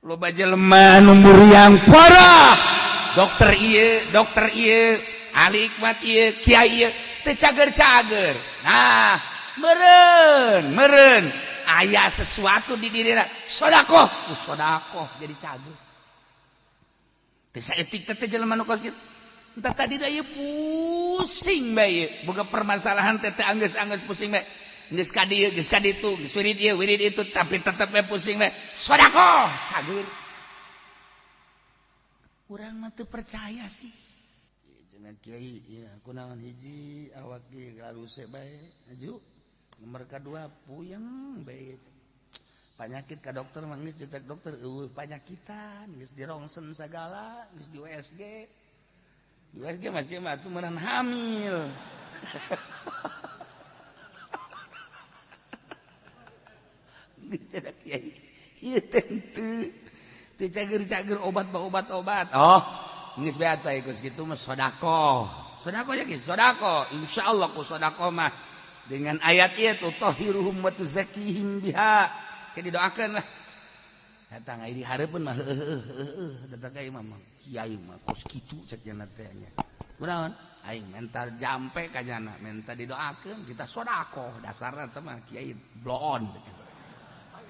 Loba jelema nu muriang parah, dokter ieu, dokter ieu, ahli hikmat ieu, kiai ieu, teu cager-cager. Nah, meureun meureun aya sesuatu di dirina, sodakoh, ku sodakoh jadi cager. Teu saeutik teh jelema nu kos kitu. Entah tadi da ieu pusing bae, boga permasalahan teh teh anggeus-anggeus pusing bae. Geus ka dieu, geus ka ditu, geus wirid ieu, wirid itu, tapi tetep bae pusing bae. Sodakoh, cager. Urang mah teu percaya sih. Cenah kiai, ieu kunaon hiji awak ge laluse bae, aju. Nomor kadua puyeng bae. Panyakit ka dokter mah geus dicek dokter eueuh panyakitan, geus dirongsen sagala, geus di USG. Di USG masih mah atuh meunang hamil. Cager-cager obat obat-obat. Oh, geus bae atuh geus kitu mah sedekah. Sedekah ya geus sedekah. Insyaallah ku sedekah mah dengan ayat ieu tuh tahiruhum wa tuzakkihim biha. Ke didoakeun lah. Datang ai di hareupeun mah heueuh datang ka imam kiai mah kos kitu cek cenah teh nya. Kunaon? Aing mental jampe ka nyana, menta didoakeun kita sedekah dasarna teh mah kiai bloon cek.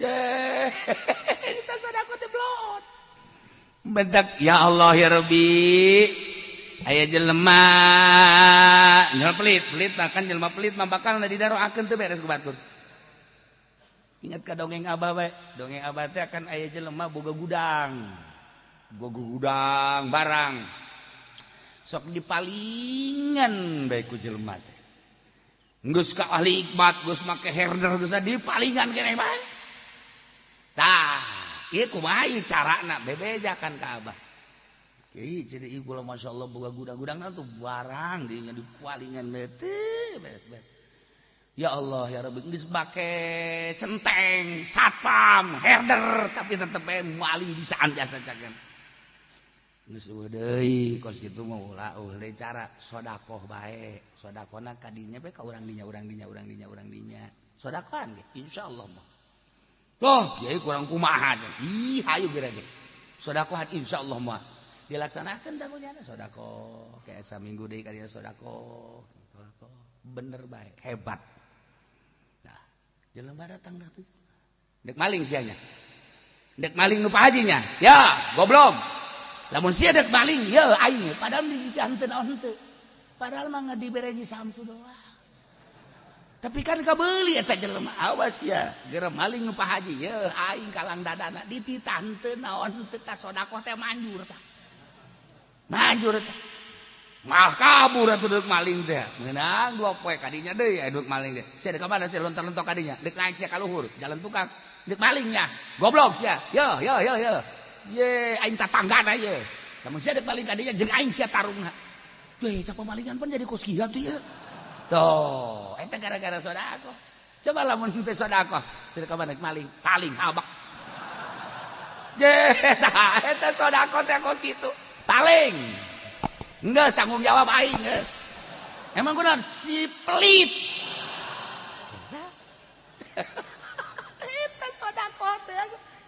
Kita sedekah teh bloon. Bentak ya Allah ya Rabbi. Aya jelema jelema pelit, pelit mah kan jelema pelit mah bakal didaroakeun teu beres ku batur. Ingat ka dongeng abah bae, dongeng abah teh akan aya jelema boga gudang. Boga gudang barang. Sok dipalingan bae ku jelema teh. Geus ka ahli hikmat, geus make herder geus dipalingan keneh bae. Tah, ieu kumaha ieu carana bebejakan ka abah. Kiai jadi ieu kula masyaallah boga gudang-gudangna tuh barang dinya dipalingan teh beres beres. Ya Allah ya Rabbi geus make centeng, satpam, herder tapi tetep bae maling bisaan jasa cagen. Geus eueuh deui kos kitu mah ulah eueuh deui cara sedekah bae. Sedekahna ka dinya bae ka urang dinya urang dinya urang dinya urang dinya. Sedekahan ge insyaallah mah. Oh, kiai kurang kumaha. Ih, hayu geura ge. Sedekahan insyaallah mah dilaksanakeun tah kunyana sedekah. Kayak saminggu deui ka dinya sedekah. Sedekah bener bae, hebat. Nah, jelema datang dah tuh. Dek maling sianya. Dek maling nu Pak Hajinya. Ya, goblok. Lamun sia dek maling, ya aing padahal di henteu naon henteu. Padahal mah dibere Samsu doang. Tapi kan kabeuli eta jelema, awas ya, geura maling nu Pak Haji, ye aing kalang dadana dititah henteu naon henteu tah sedekah teh manjur tah. Manjur teh. Mah kabur atuh deuk maling teh. Meunang dua poe kadinya deui aya deuk maling teh. Sia deuk ka mana sia lontar-lontok kadinya? Deuk naik sia ka luhur, jalan tukang. Deuk malingnya. Goblok sia. Yo yo yo yo. Ye aing tatanggana ye. Lamun sia deuk maling kadinya jeung aing sia tarungna. Weh, cak pemalingan pan jadi kos kieu tuh ya. Tuh, eta gara-gara sedekah. Coba lamun teu sedekah, sedekah mana maling, paling habak. Ye, eta sedekah teh kos kitu. Paling. Enggak tanggung jawab aing geus. Emang kunaon si pelit. Eta sedekah teh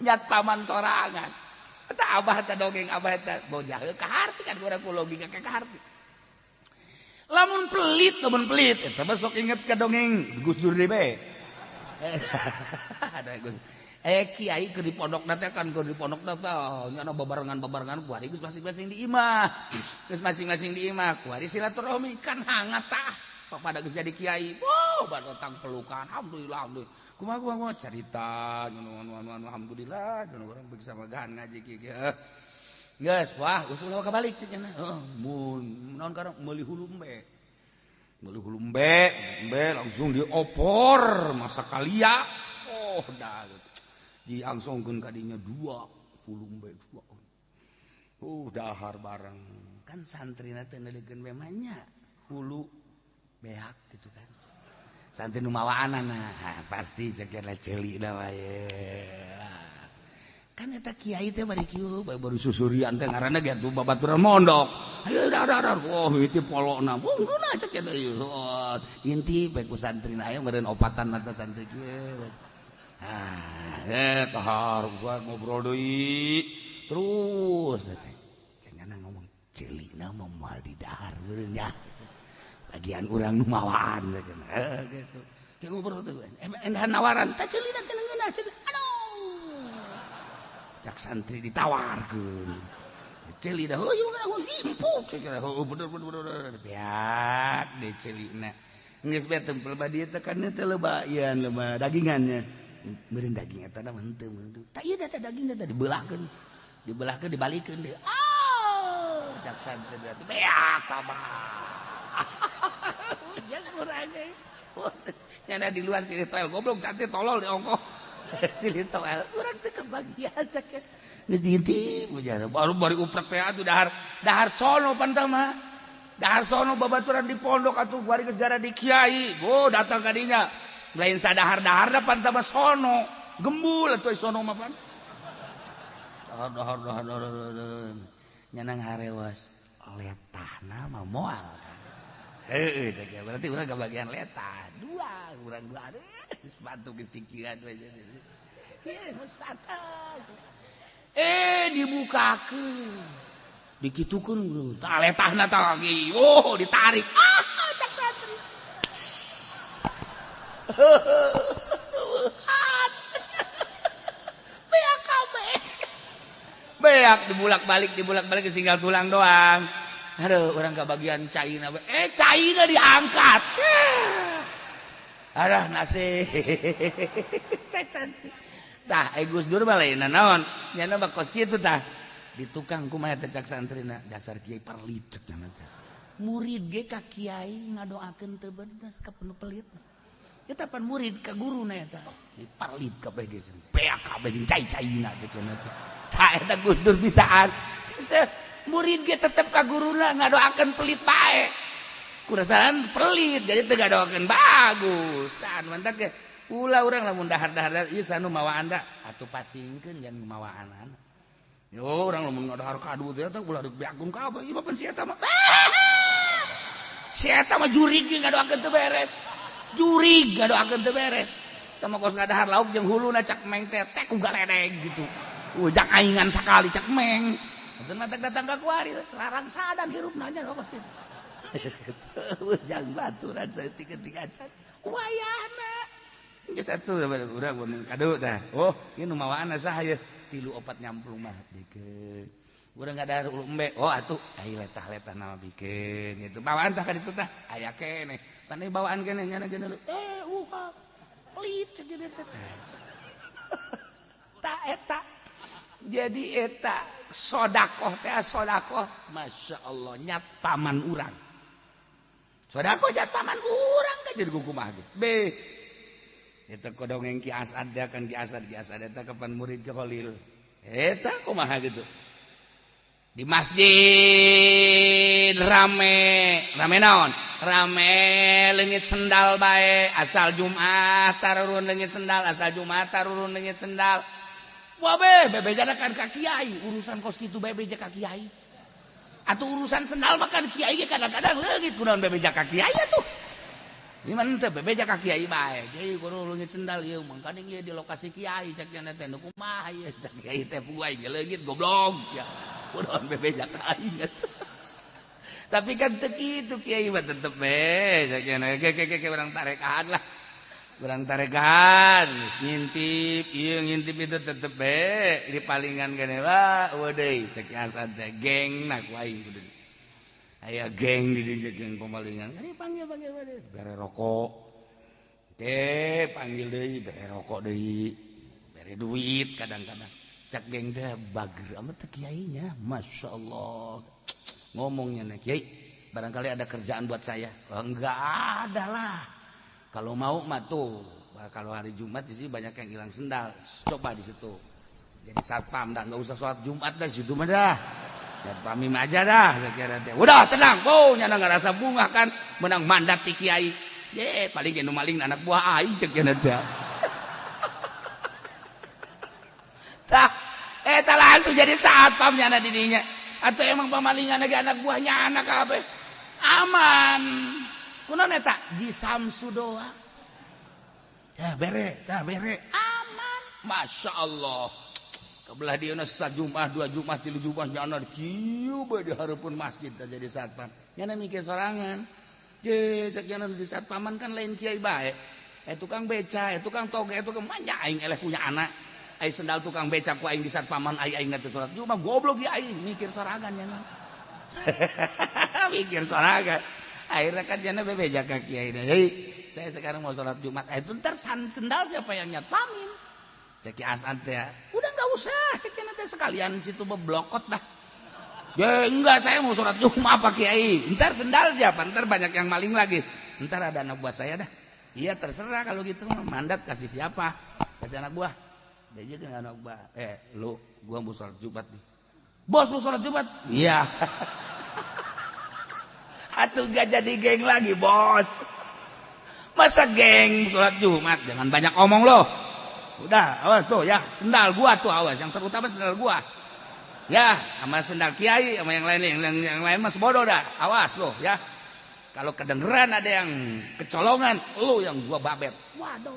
nyat paman sorangan. Eta abah teh dongeng abah teh bojah kaharti kan urang ku logika ka kaharti. Lamun pelit eta mah sok inget ka dongeng Gus Dur deui bae. Ada Gus. Kiai keur di pondokna teh kan keur di pondokna teh nyana babarengan-babarengan kuari geus masing-masing di imah. Geus masing-masing di imah kuari silaturahmi kan hangat tah. Pada geus jadi kiai. Wow, batang pelukan. Alhamdulillah, alhamdulillah. Kumaha kumaha carita anu anu anu alhamdulillah anu urang begitu sama gahan ngaji kieu. Geus, wah, geus ulah kabalik cenah. Heeh, mun naon karang meuli hulu embe. Meuli hulu embe, embe langsung diopor masa kalia. Oh, dah. Diangsongkeun ka dinya dua hulu embe dua. Dahar bareng. Kan santrina teh neuleukeun we mah nya hulu beak gitu kan. Santri nu mawaanana pasti cek ceuli da wae. Kan eta kiai teh bari kieu baru susurian teh ngaranna ge atuh babaturan mondok. Ayo dar dar oh itu polona. Bungkuna cek eta ieu. Inti bae ku santrina aya meureun opatan mata santri kieu. Ah, dahar gua ngobrol deui terus teh. Cenah ngomong ceulina mah moal di dahar nya. Bagian urang nu mawaan cenah. Heuh geus. Kayak ngobrol tuh. Endah nawaran teh ceulina cenah ngeunah cenah. Aduh. Cak santri ditawarkeun. Ceulina heuh ieu empuk cenah. Heuh bener bener bener. Beak deh ceulina. Geus bae tempel ba dieu teh kan teh loba ieu loba dagingannya. Meureun daging eta mah henteu meureun. Tah ieu teh daging teh dibelahkeun. Dibelahkeun dibalikeun deui. Ah, cak santri teh beak tambah. Ujang urang ge. Nyana di luar silih toel goblok santri tolol di ongkoh. Silih toel urang teh kebagian sakit. Geus diintip ujar. Baru bari uprek teh atuh dahar dahar sono pan mah. Dahar sono babaturan di pondok atuh bari geus jara di kiai. Oh datang ka dinya. Lain sadahar-dahar pan mah sono. Gembul atuh sono mah pan. Dahar dahar dahar dahar. Nyanang harewas letahna mah moal kan. Heeh cek ya berarti urang kebagian letah. Dua urang dua sepatu geus kikieuan we. Ieu sepatu. Eh dibukakeun. Dikitukeun tah letahna tah lagi. Oh ditarik. Ah cak santri. Beak kabeh. Beak dibulak-balik tinggal tulang doang. Aduh, orang kebagian caina. Eh, caina diangkat. Aduh, nasib. Tah, Gus Dur mah lain naon. Nyana mah kos kitu tah. Di tukang kumaha teh cak santrina, dasar kiai perlit cenah teh. Murid ge ka kiai ngadoakeun teu bener ka penuh pelit. Eta pan murid ka guruna eta. Di parlit kabeh ge beak kabeh jeung cai-caina teh cenah teh. Tah eta Gus Dur bisaan. Murid ge tetep ka guruna ngadoakeun pelit bae. Kurasaran pelit jadi teu ngadoakeun bagus. Tah mantak ge ulah urang lamun dahar-dahar ieu sanu mawaan da atuh pasingkeun jangan mawaan. Yo urang lamun ngadahar kadu teh eta ulah deuk beakun kabeh ieu mah pan si eta mah. Si eta mah jurig ge ngadoakeun teu beres. Jurig ngadoakeun teu beres. Tah mah kos ngadahar lauk jeung huluna cak meng teh teh ku galedeg gitu. Ujang aingan sakali cak meng. Atuh matak datang ka kuari larang sadan hirupna nya kos kitu. Ujang baturan saeutik-eutik acan. Wayahna. Geus atuh urang mun kadu tah. Oh, ieu nu mawaanna saha ieu? 3 4 nyamplung mah bikeun. Urang ngadahar ulu embe. Oh atuh ai letah-letah nama bikeun gitu. Bawaan tah ka ditu tah aya keneh. Pan bawaan keneh nyana geuna eh uhap. Pelit cek teh. Ta eta. Jadi eta sodakoh teh sodakoh Masya Allah nyat paman urang. Sodakoh nyat paman urang kan jadi kumaha ge. Be. Eta kodongeng Ki Asad ya kan Ki Asad eta kapan murid ke Khalil. Eta kumaha gitu. Di masjid rame, rame naon? Rame leungit sendal bae asal Jumat tarurun leungit sendal, asal Jumat tarurun leungit sendal. Wah be, bebejana kan ka kiai, urusan kos kitu bebeja ka kiai. Atuh urusan sendal mah kan kiai ge kadang-kadang leungit kunaon bebeja ka kiai atuh. Gimana teh bebeja ka kiai bae. Kiai kudu leungit sendal ieu mangkaning ieu di lokasi kiai cak nya teh nu kumaha ieu cak kiai teh puguh aing leungit goblok sia. Kunaon bebeja ka aing atuh. Tapi kan teu kitu kiai mah tetep be cak nya ge ge ge urang tarekaan lah. Urang tarekan ngintip ieu ngintip itu tetep be di palingan gene wah eueuh deui cek Asad teh geng na ku aing kudu. Aya geng di dieu geng pemalingan. Kari panggil panggil bere rokok. Oke, panggil deui bere rokok deui. Bere duit kadang-kadang. Cak geng teh bager amat teh kiainya. Masya Allah. Ngomongnya nih kiai, barangkali ada kerjaan buat saya. Oh, enggak ada lah. Kalau mau mah tuh, kalau hari Jumat di sini banyak yang hilang sendal. Coba di situ. Jadi satpam dah, nggak usah sholat Jumat dah situ mah dah. Satpam aja dah, kira teh. Udah tenang, oh nyana nggak rasa bunga kan, menang mandat ti kiai. Ye, paling nu maling anak buah aing cek nya teh. Tah, eta langsung jadi satpam nyana di dinya. Atau emang pamalingan lagi anak buahnya anak kabeh. Aman. Kunaon eta? Ji Samsu doang. Tah bere, tah bere. Aman. Masya Allah. Kebelah dia sajumat, dua Jumat, tilu Jumat nyana kieu bae di hareupeun masjid teh jadi satpam. Nyana mikir sorangan. Je cek nyana di satpaman kan lain kiai bae. Tukang beca, tukang toge, tukang manja aing eleh punya anak. Ai sendal tukang beca ku aing di satpaman ai aing teh salat Jumat goblok ya aing mikir sorangan nyana. Mikir sorangan. Akhirnya kan nyana bebeja ka kiai. Jadi saya sekarang mau salat Jumat. Itu ntar sendal siapa yang nyatpamin? Cek Asad ya, udah nggak usah, cek nanti sekalian situ beblokot dah. Ya enggak, saya mau sholat Jumat apa kiai. Ntar sendal siapa? Ntar banyak yang maling lagi. Ntar ada anak buah saya dah. Iya terserah kalau gitu, mandat kasih siapa? Kasih anak buah. Dia aja dengan anak buah. Lu, gua mau sholat Jumat nih. Bos mau sholat Jumat? Iya. Atuh gak jadi geng lagi bos. Masa geng sholat Jumat? Jangan banyak omong loh. Udah, awas tuh ya, sendal gua tuh awas, yang terutama sendal gua. Ya, sama sendal kiai, sama yang lain, yang lain mas bodoh dah. Awas loh ya. Kalau kedengeran ada yang kecolongan, lu yang gua babet. Waduh.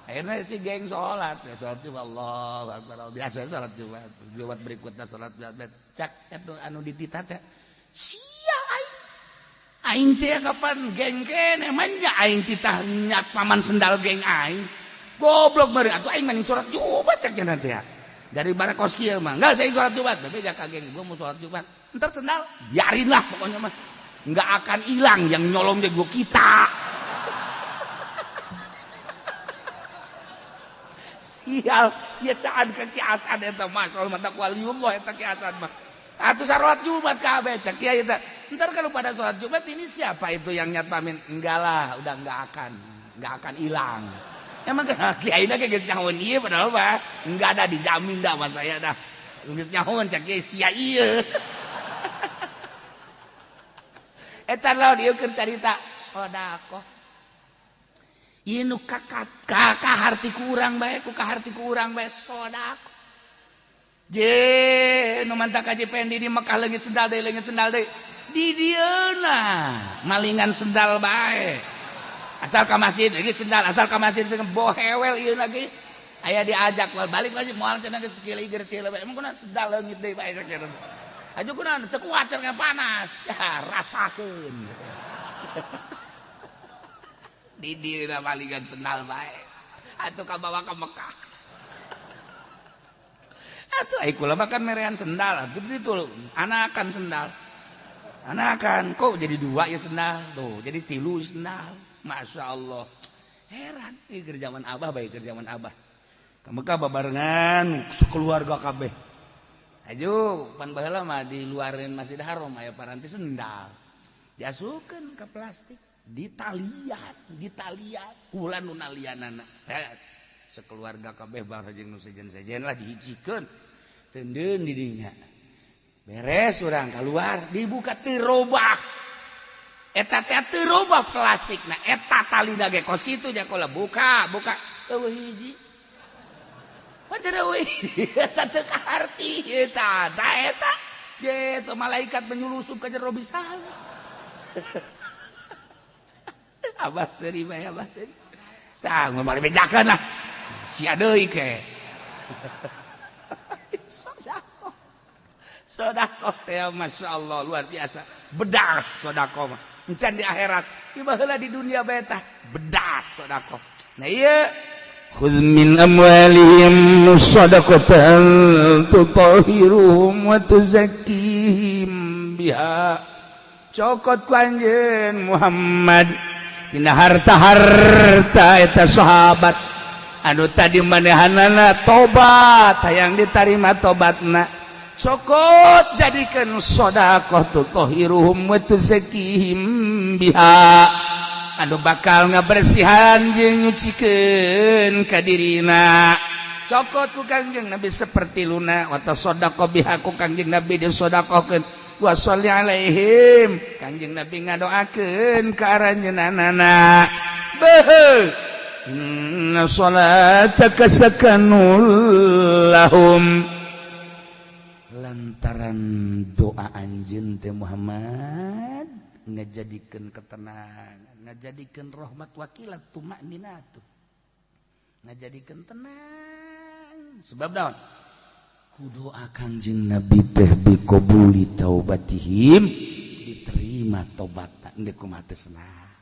Akhirnya si geng sholat, ya sholat Jumat, Allahu Akbar. Biasa sholat Jumat. Jumat berikutnya sholat Jumat. Cak itu anu ditita teh. Sia aing. Aing teh kapan geng kene manja aing titah nyat paman sendal geng aing. Goblok meureun atuh aing mending sholat Jumat cek nanti ya. Dari barakos kieu mah. Enggak saya sholat Jumat, bebeja ka geng gua mau sholat Jumat. Entar sendal biarin lah pokoknya mah. Enggak akan hilang yang nyolong jago kita. Sial, biasaan ke Ki Asad eta mah, soal mata waliullah eta Ki Asad mah. Atuh salat Jumat kabeh cek kiai eta. Entar kalau pada sholat Jumat ini siapa itu yang nyatpamin? Enggak lah, udah enggak akan hilang. Emang kiai na geus nyahoan ieu padahal mah enggak ada dijamin dah sama saya dah. Geus nyahoan cek kiai sia ieu. Eta lawan ieu keur carita sedekah. Ieu nu kaharti ku urang bae, ku kaharti ku urang bae sedekah. Je nu mantak Haji Pendi di Mekah leungit sendal deui, leungit sendal deui. Di dieuna malingan sendal bae. Asal ka masjid lagi sendal, asal ka masjid bohewel ieu lagi. Aya diajak balik lagi moal cenah geus kieu teh emang kunaon sendal leungit deui bae sakitu. Aju kunaon teu kuat cenah panas. Ya rasakeun. Di dieuna malingan sendal bae. Atuh kabawa ka Mekah. Atuh ai kula mah kan merean sendal, atuh ditu anakan sendal. Anakan kok jadi dua ya sendal tuh, jadi tilu sendal. Masya Allah, heran. Ini kerjaan abah, baik kerjaan abah. Ke Mekah babarengan sekeluarga kabeh. Aju pan baheula mah di luarin Masjid Haram aya paranti sendal. Diasupkeun ke plastik, ditalian, ditalian, kula nu nalianana. Sekeluarga kabeh bareng jeung nu sejen-sejen lah dihijikeun. Tendeun di dinya. Beres urang keluar, dibuka teu robah. Eta teh teu robah plastikna, eta talina ge kos kitu nya kola buka, buka eueuh hiji. Pan teu eueuh hiji, eta teu kaharti eta, da eta. Ge teu malaikat menyulusup ka jero bisa. Abah seuri bae abah seuri. Tah mun bari bejakeun lah. Sia deui ke. Sedekah. Sedekah teh masyaallah luar biasa. Bedas sedekah mah. Encan di akhirat, ieu baheula di dunia bae tah bedas sedekah. Nah ieu khudz min amwalihim shadaqatan tutahhiruhum wa tuzakkihim biha. Cokot ku anjeun Muhammad dina harta-harta eta sahabat anu tadi manehanana tobat hayang ditarima tobatna. Cokot jadikan sedekah tutahhiruhum wa tuzakkihim biha anu bakal ngabersihan jeung nyucikeun ka dirina. Cokot ku Kangjeng Nabi seperti luna wa tasaddaqo biha ku Kangjeng Nabi disedekahkeun wa sholli alaihim Kangjeng Nabi ngadoakeun ka aranjeunana. Beuh inna salataka sakanul lahum. Lantaran doa anjeun teh Muhammad ngajadikeun ketenangan, ngajadikeun rahmat wakilat tumakninatu. Ngajadikeun tenang. Sebab naon? Ku doa Kangjeng Nabi teh biqabuli taubatihim, diterima tobatna endek kumaha teh senang.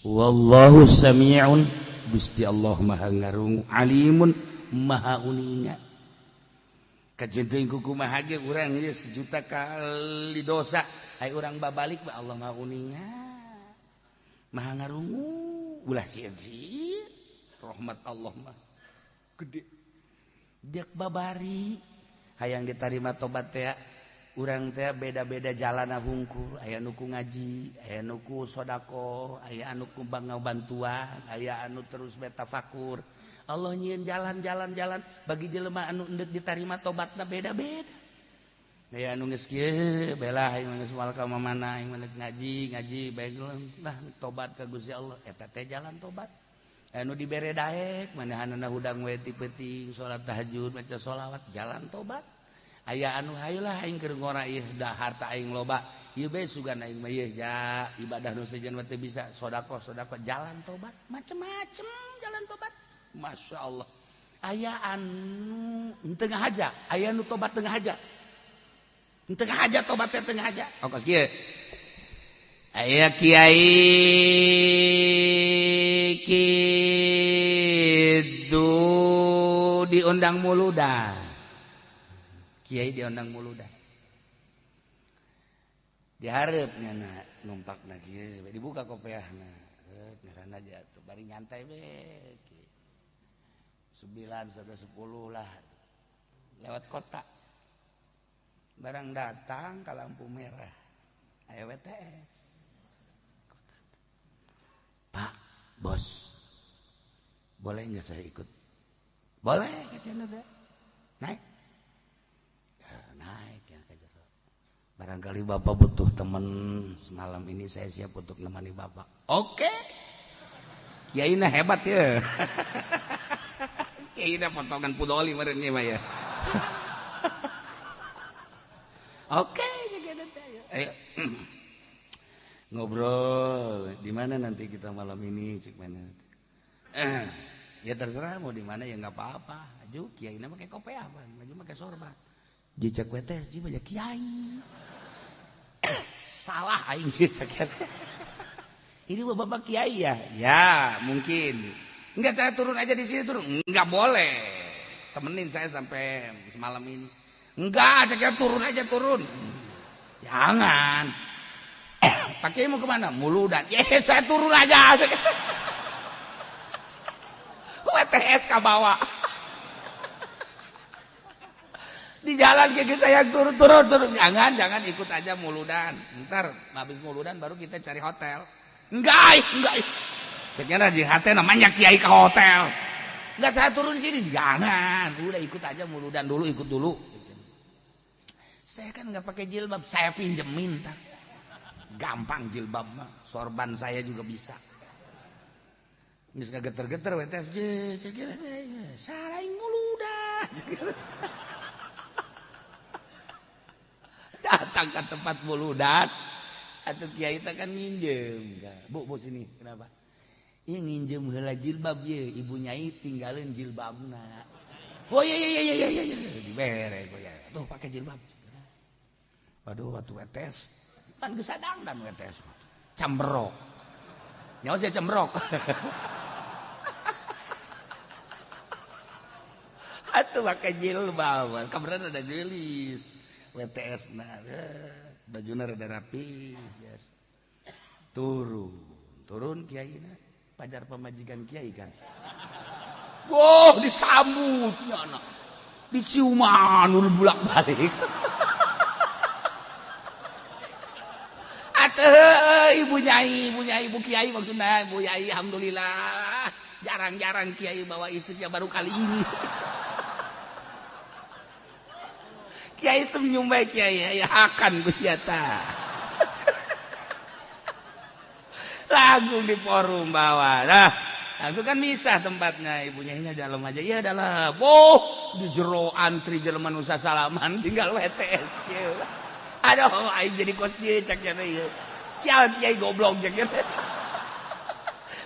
Wallahu sami'un, Gusti Allah maha ngarungu, alimun maha uninga. Kajeun teuing kumaha ge urang ieu sejuta kali dosa, ai urang babalik ba Allah maha uninga, maha ngarungu. Ulah sieun-sieun, rahmat Allah mah gede. Dek babari hayang ditarima tobat teh urang teh beda-beda jalana hungkul, aya nu ku ngaji, aya nu ku sedekah, aya anu ku bantuan, aya anu terus betafakur. Allah nyieun jalan-jalan-jalan bagi jelema anu endek ditarima tobatna beda-beda. Aya anu geus kieu bela aing geus moal ka mana aing mah ngaji ngaji bae lah tobat ka Gusti Allah, eta teh jalan tobat. Anu dibere daek manahanana hudang we ti peuting salat tahajud maca sholawat jalan tobat. Aya anu hayulah aing keur ngora ieu da harta aing loba ieu bae sugan aing mah ieu ja ibadah nu sejen mah teu bisa sedekah sedekah jalan tobat macem-macem jalan tobat. Masya Allah. Aya anu tengah aja, aya anu tobat tengah aja. Tengah aja tobat teh tengah aja. Oh kos kieu. Aya kiai kitu diundang muludan. Kiai diundang muludan. Dihareup nya numpakna kieu dibuka kopeahna. Ngaranna atuh bari nyantai we. 9 sampai 10 lah lewat kota. Barang datang ke lampu merah aya WTS. Kota. Pak bos, boleh nggak saya ikut? Boleh katanya teh. Naik. Ya, naik ya ke jero. Barangkali bapak butuh teman semalam ini, saya siap untuk nemani bapak. Oke. Kiai na hebat ya. Kiai na potongan pudoli meureun ieu mah ya. Oke, ayo. Ngobrol di mana nanti kita malam ini cik mana? Ya terserah mau di mana ya nggak apa-apa. Aju kiai na make kopiah apa? Maju make sorban. Jicak WTS ji banyak kiai. Salah aing cek. Ini bapak kiai ya? Ya, mungkin. Enggak, saya turun aja di sini turun. Enggak boleh. Temenin saya sampai semalam ini. Enggak, saya turun aja turun. Jangan. Pak Kiai mau kemana? Muludan. Ya, saya turun aja. WTS ke bawah. Di jalan kayak saya turun. Jangan, ikut aja muludan. Ntar habis muludan baru kita cari hotel. Enggak. Ternyata di hati namanya kiai ke hotel. Enggak, saya turun sini. Jangan, udah ikut aja muludan dulu, ikut dulu. Saya kan nggak pakai jilbab, saya pinjemin ntar. Gampang jilbab mah, sorban saya juga bisa. Geus geter-geter WTS, salah muludan. Datang ke tempat muludan, atau kiai teh kan nginjem. Bu sini, kenapa? Ieu nginjem heula jilbab ye, ibu nyai tinggalin jilbabna. Oh iya dibere ya. Tuh pakai jilbab. Waduh, waktu WTS kan geus sadangdan WTS. Camberok. Nyawa saya cembrok. Atuh pakai jilbab. Kabaran ada gelis. WTS nah, bajuna rada rapi, biasa. Turun kiai na. Pajar pamajikan kiai kan. Wah, disambutnya anak. Diciuman ul bulak-balik. Atuh ibu nyai, ibu kiai maksudna, ibu nyai alhamdulillah. Jarang-jarang kiai bawa istrinya, baru kali ini. Kiai senyum bae kiai, ya akan Gusti eta. Langsung di forum bawah. Nah, itu kan misah tempatnya, ibunya ini dalam aja. Iya dalam. Oh, di jero antri jelema nu sasalaman tinggal WTS kieu. Aduh, aing jadi kos kieu cak nya ieu. Sial kiai goblok cak nya.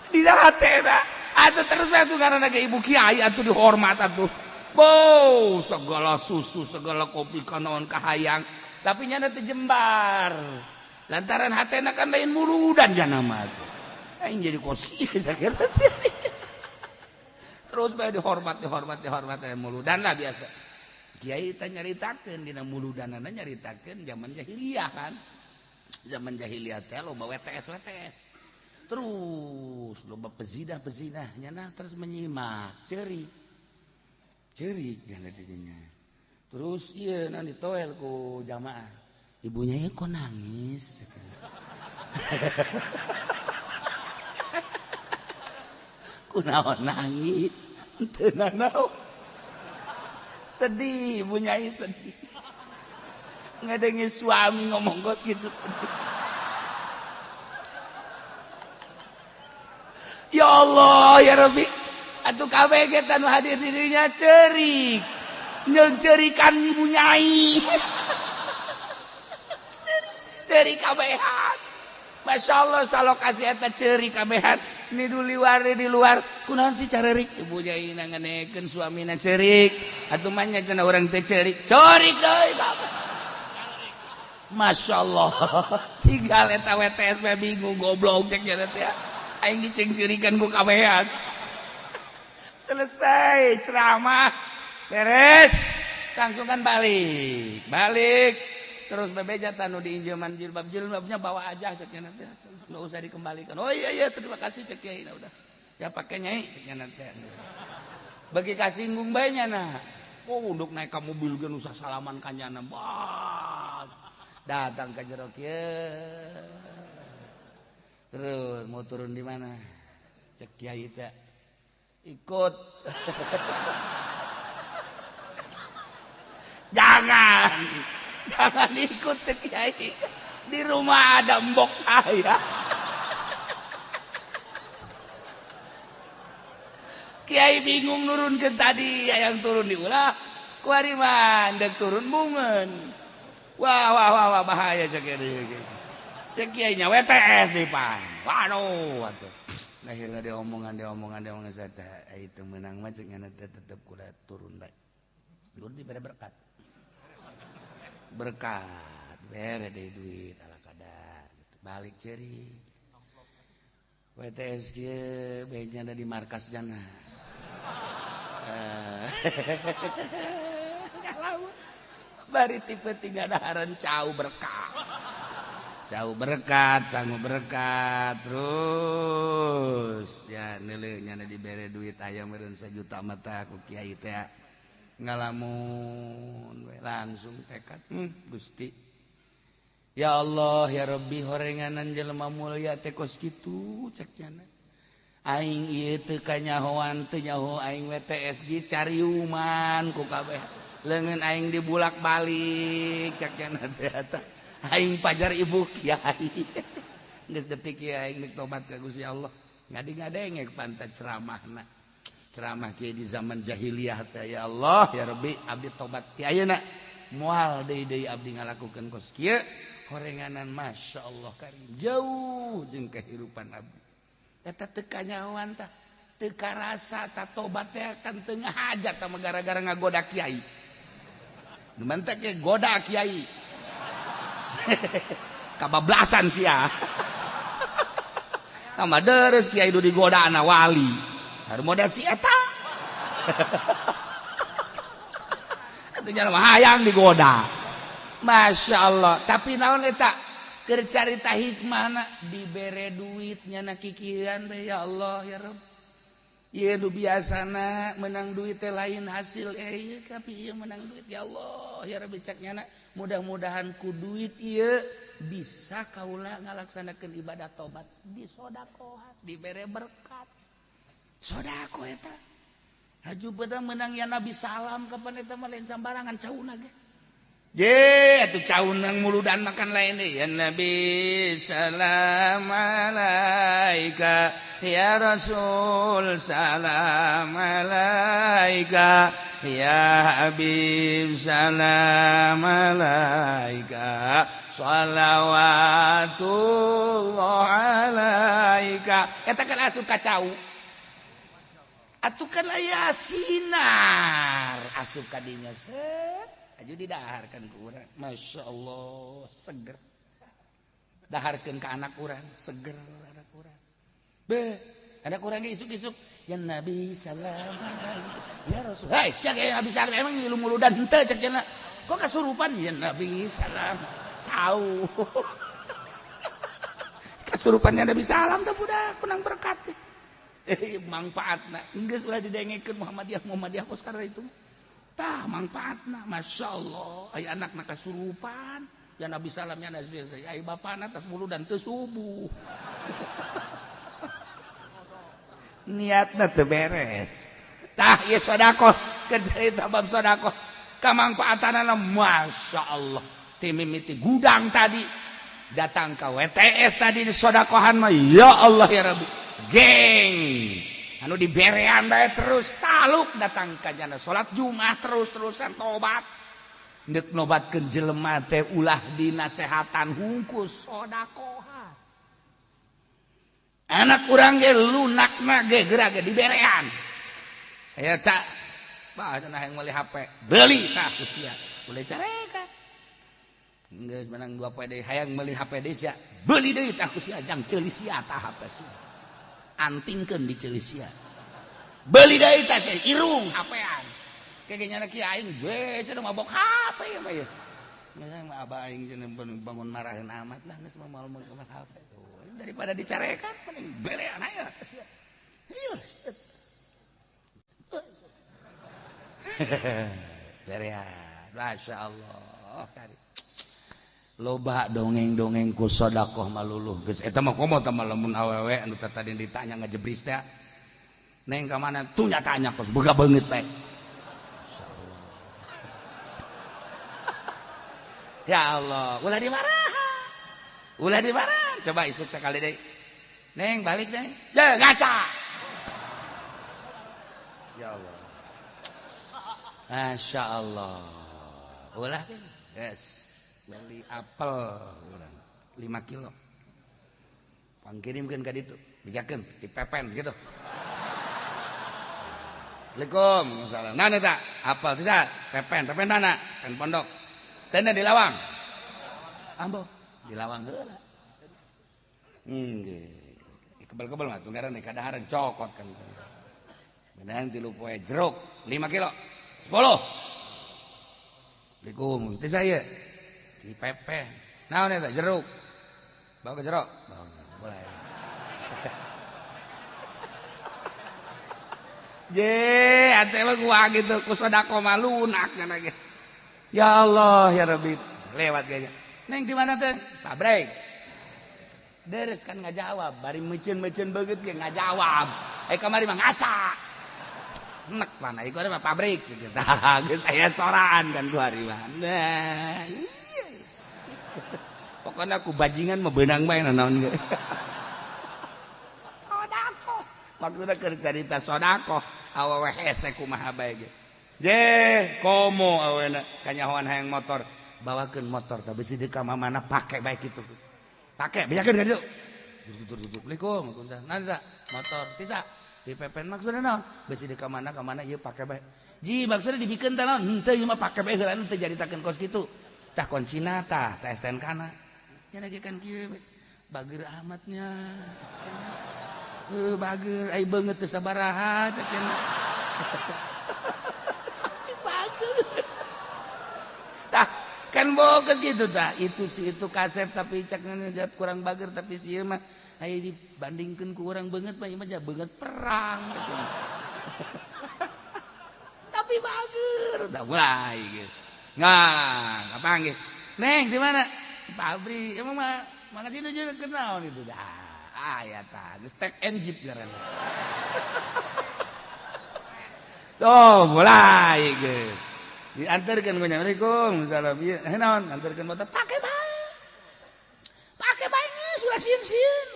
Dina hatena. Atuh terus bae atuh karena ge ibu kiai atuh dihormat atuh. Bow, segala susu, segala kopi kanaon kahayang, tapi nyana teu jembar. Lantaran hatena kan lain muludan jana mah atuh. Aing jadi kos kieu sakira. Terus bae dihormat, dihormat, dihormat muludan lah biasa. Kiai teh nyaritakeun dina muludanana nyaritakeun zaman jahiliyah kan. Zaman jahiliyah teh loba WTS WTS. Terus loba pezinah-pezinah nyana terus menyimak, ceurik. Ceurik nyana didinya. Terus ieu na ditoel ku jamaah. Ibunya ya kok nangis. Kunaon nangis? Teu nanaon. Sedih, ibunya sedih. Ngadenge suami ngomong kos gitu sedih. Ya Allah, ya Rabbi. Atuh kabeh ge tanu hadir di dinya ceurik. Nyeung-ceurikan ibu nyai. Ceurik kabehan. Masya Allah salokasi eta ceurik kabehan. Ni luar di luar kunaon sih carerik ibu nyai nanganekeun suamina ceurik. Atuh mah nya cenah urang teh ceurik. Ceurik deui kabeh. Masya Allah. Tinggal eta WTS mah bingung goblok cek nya teh. Aing diceng-ceurikan ku kabehan. Selesai ceramah beres langsung kan balik. Balik terus bebeja tanu diinjeman jilbab, jilbabnya bawa aja cek nya teh. Enggak usah dikembalikan. Oh iya iya terima kasih cek kiai nah, udah. Ya pakai nyai cek nya teh. Bagi kasinggung bae nya nah. Oh untuk naik ka mobil ge usah salaman ka nyana. Wah. Datang ke jero kieu. Terus mau turun di mana? Cek kiai teh. Ikut. Jangan. Jangan ikut cek kiai. Di rumah ada mbok saya. Kiai bingung nurun ke tadi, yang turun di ulah. Kuari mah ndek turun bungeun. Wah wah wah wah bahaya cek kiai. Cek kiai nya WTS di pan. Waduh atuh. Akhirnya dia omongan saya teh itu menang mah cek nya teh tetep kuda turun bae. Turun dibere berkat. Berkat bere deh duit ala kadar gitu. Balik ceri. WTS kieu bae ada di markas jana. Bari tipe tiga daharan cau berkat. Cau berkat, sangu berkat terus ya neuleuh nya dibere duit aya meureun sajuta mata ku kiai teh ngalamun we langsung tekad Gusti ya Allah ya Rabbi horenganan jelema mulia teh kos kitu cek nya aing ieu teu kanyahoan teu nyaho aing WTS dicariuman ku kabeh leungeun aing dibulak-balik cek nya teh eta aing pajar ibu kiai geus detik ieu aing geus tobat ka Gusti Allah ngadi-ngadenge pantat ceramahna ceramah kieu di zaman jahiliyah teh ya Allah ya Rabbi abdi tobat ti ayeuna moal deui-deui abdi ngalakukeun kos kieu horenganan Masya Allah karim jauh jeung kehidupan abdi eta teu kanyahoan tah teu karasa ta tobat teh kan teu ngahajat tah gara-gara ngagoda kiai nu mantek ge goda kiai kabablasan sia sama deres kiai du digoda ana wali harus model si eta itu nya mah hayang digoda Masya Allah tapi naon eta keur carita hikmahna dibere duit nyana kikieuan teh ya Allah ya Rabb ieu nu biasana menang duit teh lain hasil ieu tapi ieu menang duit ya Allah ya Rabbi cek nyana mudah-mudahan ku duit ieu bisa kaula ngalaksanakeun ibadah tobat disodakohan dibere berkat sodako eta haju beda menang ya Nabi salam kapan eta mah lain sambarangan cauna ge ye atuh caunang muludan makan lain deui ya Nabi salam alaika ya Rasul salam alaika ya Habib salam alaika shalawatullah alaika eta kan asup ka cau. Atuh kan aya sinar asup ka dinya set aju didaharkeun ku urang. Masya Allah seger. Daharkeun ka anak urang, seger anak urang. Beuh, anak urang ge isuk-isuk ya Nabi salam ya Rasul. Hei, sia ge habis emang ngilu muludan henteu cek cenah. Kok kasurupan ya Nabi salam. Sau. Kasurupannya Nabi salam teh budak menang berkat. Manfaatna geus ulah didengekeun Muhammadiyah Muhammadiyah kos karena itu. Tah manfaatna Masya Allah aya anakna kasurupan ya Nabi salam ya Nabi aya bapana tas muludan teu subuh. Niatna teu beres. Tah ieu sedekah keur carita bab sedekah kamangfaatanana Masya Allah. Ti mimiti gudang tadi datang ka WTS tadi di sodakohan mah ya Allah ya Rabbi. Geng anu diberean bae terus taluk datang ka jana salat Jumat terus-terusan tobat. Deuk nobatkeun jelema teh ulah dinasehatan hungkus sodakohan. Anak urang ge lunakna ge geura ge diberean. Saya tak bah cenah hayang meuli HP, beli tah ku sia. Boleh carekan. Geus menang 2 poe deui hayang meuli HP deui sia. Beli deui tah ku sia jang ceuli sia tah HP sia. Antingkeun di ceuli sia. Beli deui tah sia irung HP-an. Kege nyana kieu aing we cenah mabok HP ieu mah ieu. Geus mah abah aing cenah bangun marahin amat lah geus mah moal meuli HP. Daripada dicarekan mending berean aya ka sia. Ieu. Berean. Masya Allah. Loba dongeng-dongeng ku sedekah maluluh geus eta mah komo tah lamun awewe anu tadi ditanya ngajebris teh. Neng ka mana? Tuh nyatanya kos boga beungeut bae. Masyaallah. Ya Allah, ulah dimarahan. Ulah dimarahan. Coba isuk sekali deui. Neng balik neng. Ya ngaca. Ya Allah. Masya Allah. Ulah yes. Beli apel urang 5 kilo. Pangkirimkeun ka ditu, dijakeun, dipepen gitu. Assalamualaikum, salam. Nah eta apel tidak, pepen, pepen mana? Pepen pondok. Teu di lawang. Ambo, di lawang heula. Nggih. Kebel-kebel mah tunggaran kadaharan cokot kan. Benang 3 poe jeruk 5 kilo. 10. Assalamualaikum, itu saya. Di pepen. Naon eta jeruk? Bawa ke jeruk. Bawa, boleh. Je, ate mah gua gitu ku sedekah mah lunak nya ge. Ya Allah ya Rabbi, lewat kayaknya. Neng di mana teh? Pabrik. Deres kan ngajawab, bari meuceun-meuceun beungeut ge ngajawab. Eh kamari mah ngaca. Nek mana ieu mah pabrik gitu. Tah geus aya soraan kan ku hari mah. Nah, iya. Pokoknya aku bajingan mah beunang bae naon ge. Sodako. Maksudna keur carita sodako, awewe hese kumaha bae ge. Je, komo awena kanyahoan hayang motor. Bawakeun motor tah bisi deuk ka mamana pake bae kitu. Pake bejakeun ka ditu. Duduk. Assalamualaikum. Waalaikumsalam. Motor tisa di pepen maksudna naon? Bisi deuk ka mana ieu pake bae. Ji maksudna dibikeun teh naon? Henteu ieu mah pake bae heula teu jaritakeun kos kitu. Tah kuncina tah, tah STNK na. Nya lagi kan kieu bager amatnya. Bager ai beungeut teu sabaraha cek cenah. Bager. Tah kan boges gitu tah itu si itu kasep tapi cek ngejat kurang bager tapi si ieu mah ai dibandingkeun ku urang beungeut mah ieu mah beungeut perang gitu. Tapi bager dah mulai gitu. Nah, kapanggih. Neng di mana? Pabrik. Emang mah mana itu juga kenal itu dah. Ah ya tah, geus tek and jeep ngaranna. Tuh, mulai geus. Diantarkeun ku nya. Assalamualaikum. Salam ieu. Eh naon? Antarkeun motor pake bae. Pake bae geus ulah sieun-sieun.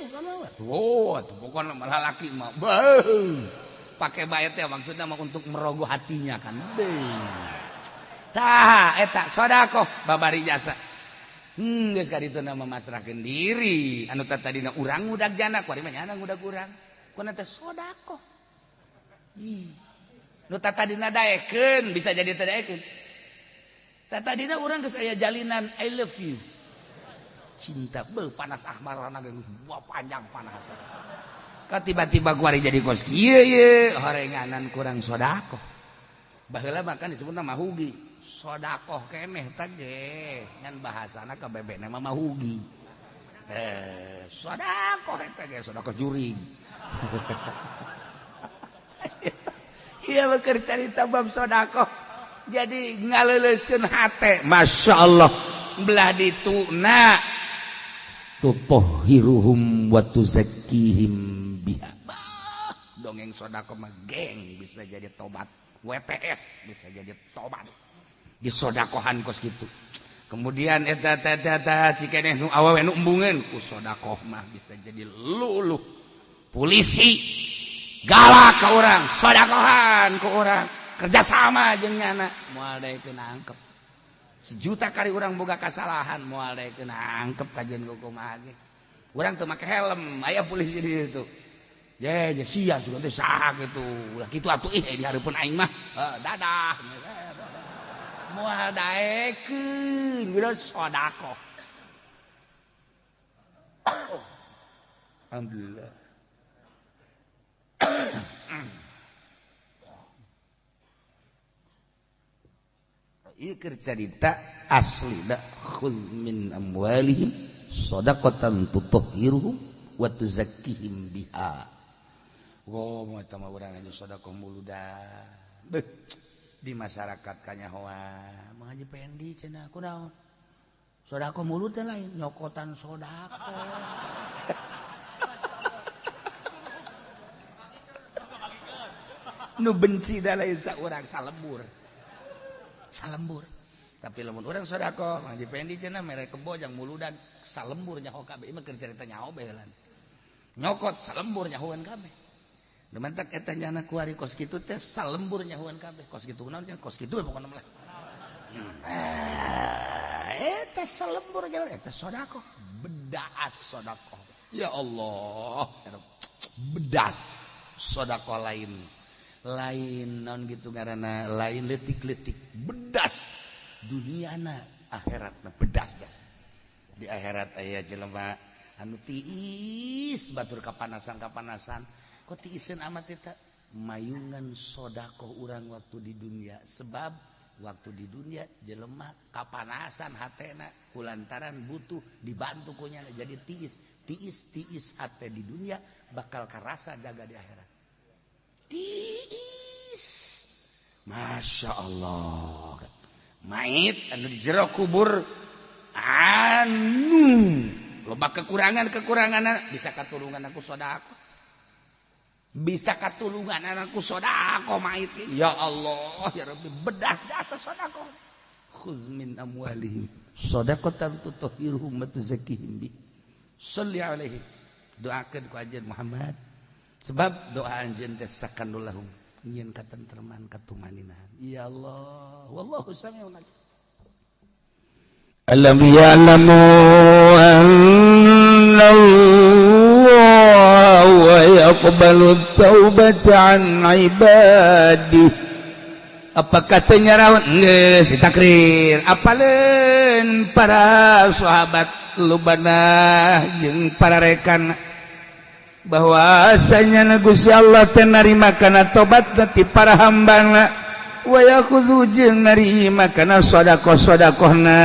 Oh, atuh pokona malah laki mah. Beuh. Pake bae teh maksudna mah untuk merogoh hatinya kan. Beuh. Tah eta sedekah babari jasa. Geus ka ditu mah masrahkeun diri. Anu tadina urang ngudag jana, kuari mah nyana ngudag urang. Kuna teh sedekah. Nu tadina daekeun bisa jadi teu daekeun. Tadina urang geus aya jalinan I love you. Cinta beuh panas ahmarana ge wah panjang panas. Ka tiba-tiba kuari jadi kos kieu ye horenganan kurang sedekah. Baheula mah kan disebutna mahugi. Sedekah keneh teh ge ngan bahasana ka bebekna mah mahugi. Sedekah eta ge sedekah jurig. Iya beker carita bab sedekah. Jadi ngaleuleuskeun hate. Masya Allah. Belah dituna tutahhiruhum wa tuzakkihim biha. Bah, dongeng sedekah mah geng bisa jadi tobat. WTS bisa jadi tobat. Disodakohan kos kitu. Kemudian eta eta eta cikeneh nu awewe nu embungeun ku sodakoh mah bisa jadi luluh. Polisi galak ke orang, sodakohan ke orang, kerjasama jeung nyana, moal daekeun nangkep. Sejuta kali orang boga kasalahan, moal daekeun nangkep kajian kumaha ge. Urang teu make helm, aya polisi di situ. Ye, ye sia sugan teh saha kitu. Ulah kitu atuh ih di hareupeun aing mah. Dadah. Moal daekeun, geus sodakoh. Alhamdulillah. Ieu keur carita asli da khudz min amwalihim shadaqatan tutahhiruhum wa tuzakkihim biha. Goh eta mah urang anu sedekah muludan. Beuh, di masyarakat kanyahoan Mang Haji Pendi cenah kunaon? Sedekah mulut teh lain nyokotan sedekah. Nu benci da lain saurang salembur. Salembur. Tapi lamun urang sedekah Mang Haji Pendi cenah mere kebo jang muludan salembur nyaho kabeh. Ieu mah keur carita nyaho bae heula. Nyokot salembur nyahoan kabeh. Dementak eta nyana kuari kos kitu teh salembur nyahoan kabeh. Kos kitu naon cenah kos kitu we pokona mah. Eta salembur nyahoan eta sedekah. Bedas sedekah. Ya Allah, bedas sedekah lain. Lain non gitu karena lain letik-letik bedas duniana akhiratna bedas jas di akhirat aya jelema anu tiis batur kapanasan kok tiiseun amat eta mayungan sedekah urang waktu di dunia sebab waktu di dunia jelema kapanasan hatena kulantaran butuh dibantu ku nyana jadi tiis tiis tiis hate di dunia bakal karasa jaga di akhirat. Tiis. Masya Allah. Mait anu di jero kubur anu loba kekurangan-kekurangan bisa katulungan aku sedekah. Bisa katulungan anakku sedekah mait. Ya Allah ya Rabbi bedas jasa sedekah. Khudz min amwalihim shadaqatan tutahhiruhum wa tuzakkihim bi. Shalli alaihi. Doakeun ku anjeun Muhammad. Sebab doa anjeun teh sakanul lahum nyieun katentreman katumaninahan. Ya Allah, wallahu samiun alim. Alam ya'lamu anna Allah yaqbalu taubata an ibadihi. Apa katanya rawan geus ditakrir apaleun para sahabat lubana jeung para rekan bahwasanya Gusti Allah teh narima kana tobat ti para hambana wa yakhudhu jeung narima kana sedekah-sedekahna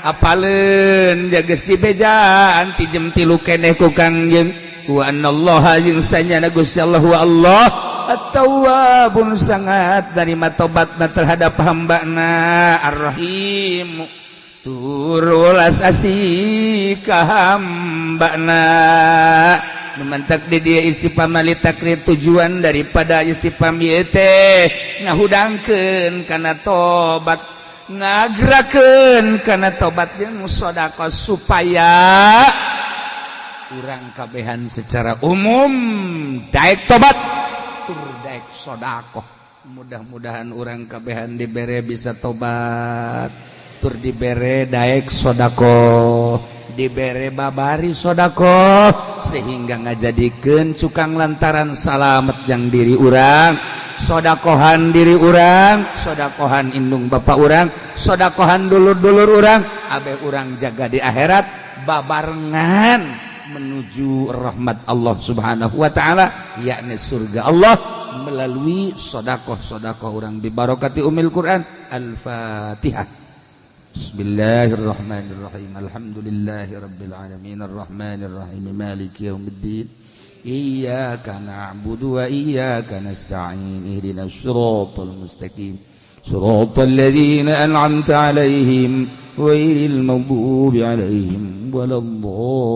apaleun geus dibejaan ti jem 3 keneh ku Kangjeng wa anallaha jeung sanyana Gusti Allah wa Allah at-tawwabun sangat narima tobatna terhadap hambana ar-rahim turulas asih ka hambana. Memantak di dia istifham li takrir tujuan daripada istifham ieu teh ngahudangkeun kana tobat ngagerakeun kana tobat jeung sedekah supaya urang kabehan secara umum daek tobat tur daek sedekah. Mudah-mudahan urang kabehan dibere bisa tobat tur dibere daek sedekah. Dibere babari sodakoh sehingga ngajadikeun cukang lantaran salamet yang diri urang, sodakohan diri urang, sodakohan indung bapak urang, sodakohan dulur-dulur urang, abeh urang jaga di akhirat babarengan menuju rahmat Allah Subhanahu wa taala, yakni surga Allah, melalui sodakoh-sodakoh urang bibarokati umil Quran. Al-Fatihah. Bismillahirrahmanirrahim. Alhamdulillahirabbil alamin arrahmanirrahim maliki yaumiddin. Iyyaka na'budu wa iyyaka nasta'in. Ihdinas siratal mustaqim. Siratal ladzina an'amta 'alaihim ghairil maghdubi 'alaihim waladdallin.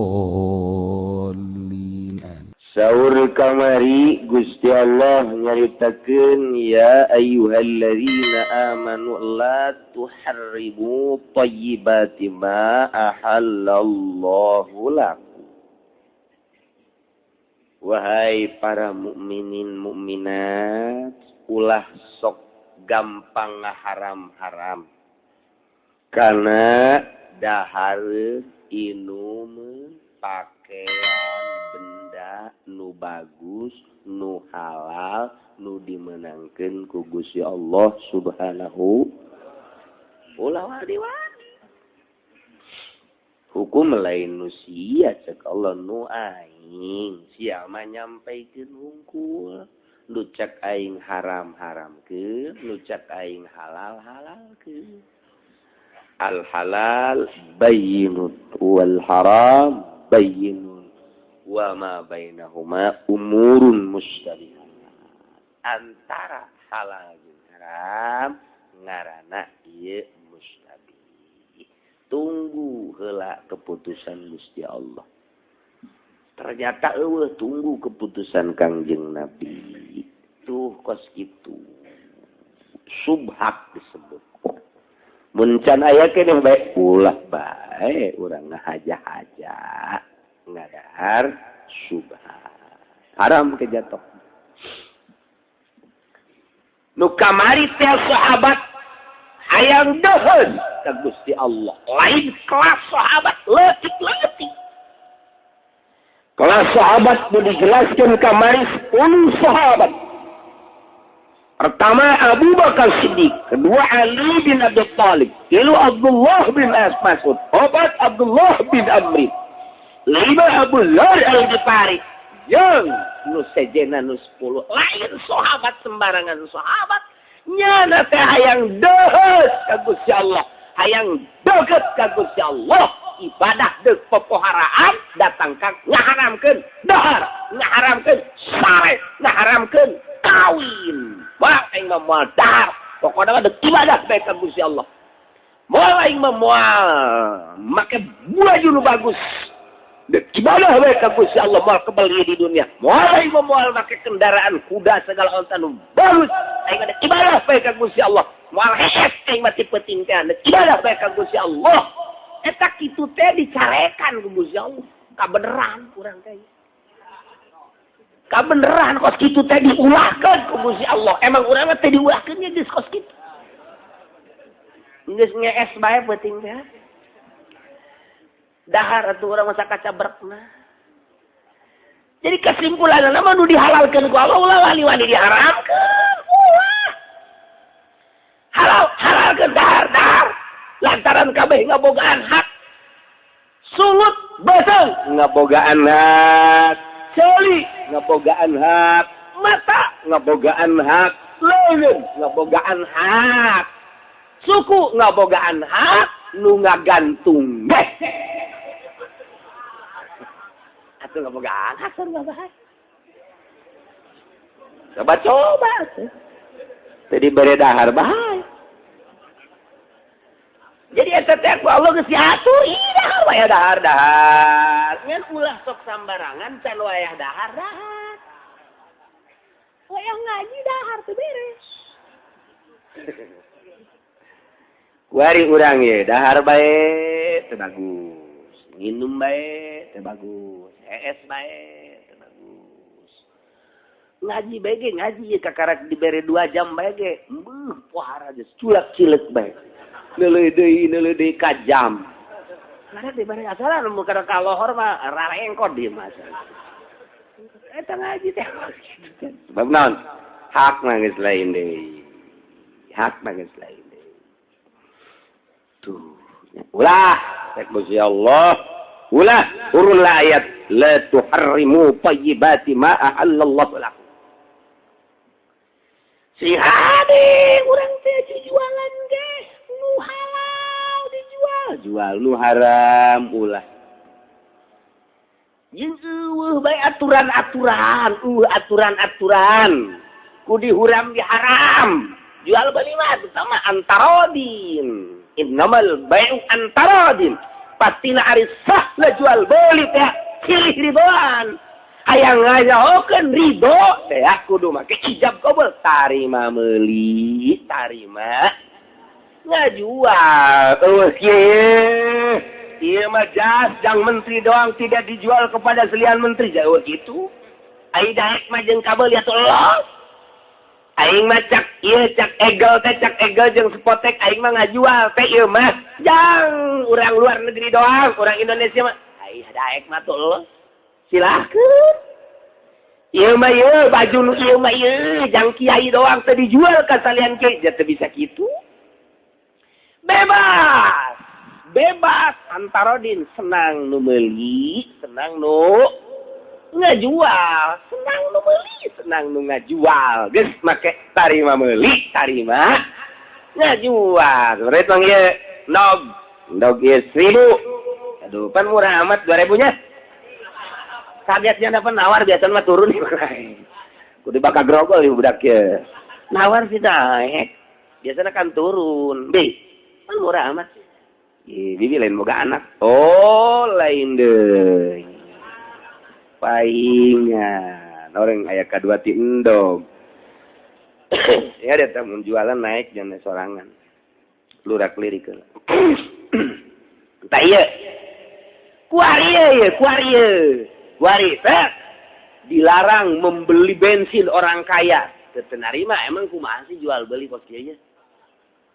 Saur kamari Gusti Allah nyaritakeun, ya ayyuhalladzina amanu la tuharrimu thayyibati ma ahallallahu lakum. Wahai para mukminin mukminat, ulah sok gampang ngaharam-haram karena dahar, inum, pakaian, benda nu bagus, nu halal, nu dimenangkan ku Gusti Allah Subhanahu. Ulah wani-wani hukum lain nu sia, cek Allah, nu aing. Sia mah nyampaikeun hungkul, nu cek aing haram haramkeun, nu cek aing halal halalkeun. Al halal bayyinun wal haram bayyinun wa ma bainahuma umurun mustabihat. Antara halal jeung haram ngaranna ieu mustabih. Tunggu heula keputusan Gusti Allah. Ternyata eueuh, tunggu keputusan Kangjeng Nabi. Tuh, kos kitu subhat disebut. Mun can aya keneh bae, ulah bae urang ngahaja-haja ngadahar subhat, haram kejatuh. Nu kamari teh sahabat hayang deuheun ka Gusti Allah, lain kelas sahabat leutik-leutik. Kelas sahabat nu dijelaskan kamari 10 sahabat. Pertama Abu Bakar Siddiq, kedua Ali bin Abi Thalib, tilu Abdullah bin Mas'ud, opat Abdullah bin Amri, lima Abu Dzar Al-Ghifari, jeung nu sejena nu 10. Lain sahabat sembarangan sahabat. Nyana teh hayang deuheut ka Gusti Allah, hayang deukeut ka Gusti Allah, ibadah deuk popoharaan datang ka ngaharamkeun dahar, ngaharamkeun sare, ngaharamkeun kawin. Wah, aing mah moal dahar, pokokna mah deuk ibadah bae ka Gusti Allah. Moal, aing mah moal make baju nu bagus, deuk ibadah bae ka Gusti Allah. Moal kebel di dunia. Moal, aing mah moal make kendaraan kuda segala onta nu bagus, aing mah deuk ibadah bae ka Gusti Allah. Moal hees aing mah ti peuting teh, deuk ibadah bae ka Gusti Allah. Eta kitu teh dicarekan ku Gusti Allah. Kabeneran urang teh, kabeneran kos kitu teh diulahkeun ku Gusti Allah. Emang urang mah teh diulahkeun nya geus kos kitu, geus ngees bae peuting teh dahar atuh urang masa kacabrekna. Jadi kesimpulanna mah, nu dihalalkeun ku Allah ulah wani-wani diharamkeun, ulah. Halal halalkeun, dahar dahar, lantaran kabeh ngabogaan hak. Sungut beuteung ngabogaan hak, ceuli ngabogaan hak, mata ngabogaan hak, leungeun ngabogaan hak, suku ngabogaan hak, nu ngagantung ge atuh ngabogaan hak. Sarua bae, coba coba atuh tadi bere dahar bae. Jadi eta teh ku Allah geus diatur, ih, dahar wayah dahar dahar. Ngan ulah sok sambarangan, can wayah dahar dahar. Wayah ngaji dahar teu beres. Kuari urang ye dahar bae teu bagus, nginum bae teu bagus, hees bae teu bagus. Ngaji bae ge, ngaji ye kakarak dibere 2 jam bae ge, beuh, pohara geus culak cilek bae. Neuleuh deui, neuleuh deui ka jam. Karena diberi asalan bukan kalohor mah rarengkot di masa. Eta ngaji teh sebab naon? Hak nangis lain deui. Hak nangis lain deui. Tuh. Ulah, cek Gusti Allah. Ulah, turunlah ayat la tuharrimu thayyibati ma ahallallahu lakum. Si hade urang teh jualan ge nu halal dijual, jual nu haram ulah. Jeung eueuh bae aturan-aturan, aturan-aturan. Ku dihuram diharam. Jual beli mah sama antarodin. Innamal bai'u antarodin. Pastina ari sah lah jual beli teh silih ridoan. Hayang ngajahokeun ridho teh kudu make ijab kabul tarima meuli, tarima ngajual. Eueuh kieu. Ieu mah jas jang menteri doang tidak dijual kepada selian menteri. Jauh gitu. Ai daek mah jeung kabel ya los. Aing mah cak ieu cak egel teh cak egel jeung spotek aing mah ngajual teh ieu mah jang urang luar negeri doang, urang Indonesia mah ai daek mah tuh los. Silahkeun. Ieu mah ieu baju nu ieu mah ieu jang kiai doang teh dijual ka salian kiai, teu bisa kitu. Bebas. Bebas antarodin senang nu meuli, senang nu ngajual, senang nu meuli, senang nu ngajual. Geus make tarima meuli, tarima ngajual. Sebenarnya tong ieu ndog, ndog ieu 1000. Aduh, pan murah amat 2000 nya. Kagetnya dapat nawar biasanya mah turun. Kudu bakal grogol ieu budak ieu. Nawar sih naik. Biasanya kan turun. Bi, pan murah amat. Ih, bibi lain boga anak. Oh, lain deui. Paingan. Orang aya kadua ti endog. Ya dia teh mun jualan naik jangan sorangan. Lurak lirik heula. Tah ieu. Kuari ieu, kuari ieu. Kuari teh dilarang membeli bensin orang kaya. Teu narima emang kumaha sih jual beli kos kieu nya?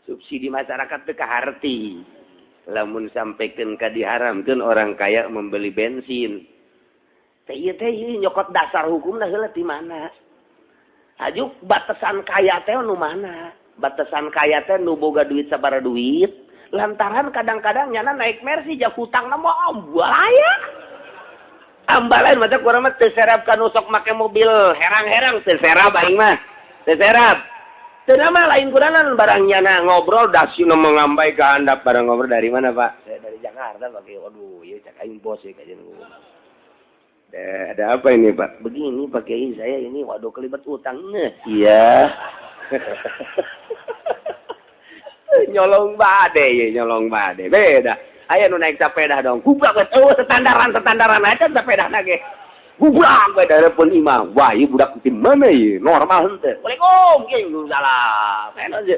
Subsidi masyarakat teu kaharti. Lamun sampaikan ka diharamkeun orang kaya membeli bensin. Teh ieu teh nyokot dasar hukumna heula ti mana? Hajuk batasan kaya teh nu mana? Batasan kaya teh nu boga duit sabaraha duit? Lantaran kadang-kadang nyana naik Mercy ja hutangna mah ambalaya. Ambalain mata kurang mah teu serap ka nu sok make mobil herang-herang teu serap aing mah. Teu serap. Teu mah lain kuranan barang nyana ngobrol dasina mengambai ke handap barang ngobrol dari mana Pak? Saya dari Jakarta Pak. Waduh, ieu cak aing bos ya kajian. Ada apa ini Pak? Begini Pak Kiai saya ini waduh kelibat utang. Iya. Nyolong bade ya, nyolong bade. Beda. Aya nu naik sepeda dong. Gublak we eueuh standaran-standaran aja sepeda ge. Gublak we dareupeun imam. Wah, ieu budak ti mana ieu? Normal henteu. Waalaikum, kieu salam. Enak aja.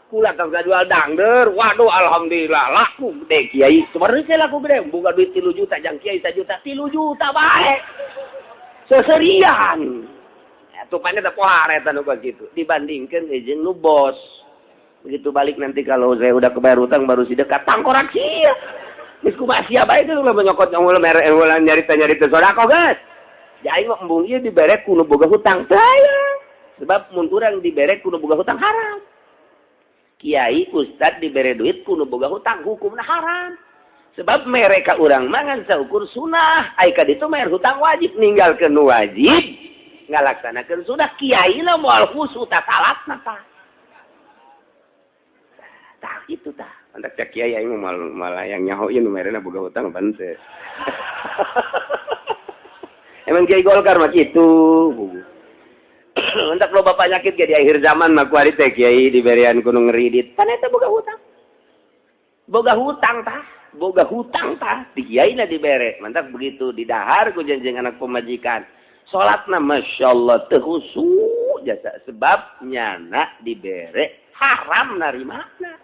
Kula tong jual dangder. Waduh, alhamdulillah laku gede kiai. Sebenarnya laku gede, boga duit 3 juta jang kiai 1 juta, 3 juta bae. Seserian. Atupannya teh pohar eta nu kitu. Dibandingkeun jeung nu bos. Begitu balik nanti kalau saya udah kebayar utang baru si dekat tangkorak sia. Geus kumaha sia bae teh ulah nyokot ulah mere ulah nyarita-nyarita sedekah geus. Aing mah embung ieu dibere ku nu boga hutang. Teu. Sebab mun urang dibere ku nu boga hutang haram. Kiai ustad dibere duit ku nu boga hutang hukumna haram. Sebab mereka urang mangan saukur sunah, ai ka ditu bayar hutang wajib ninggalkeun nu wajib, ngalaksanakeun sunah kiai na moal khusyuk ta salatna tah. Tah kitu tah. Andak cak kiai aing mah malah yang nyaho ieu nu merena boga hutang pan teu. Emang kiai Golkar mah kitu. Entak loba penyakit ge di akhir zaman mah kuari teh kiai diberian ku nu ngeridit. Pan eta boga hutang. Boga hutang tah, boga hutang tah di kiai na dibere. Mantap begitu didahar ku janjeng anak pemajikan. Salatna masyaallah teu khusyuk jasa sebab nyana dibere haram narimana.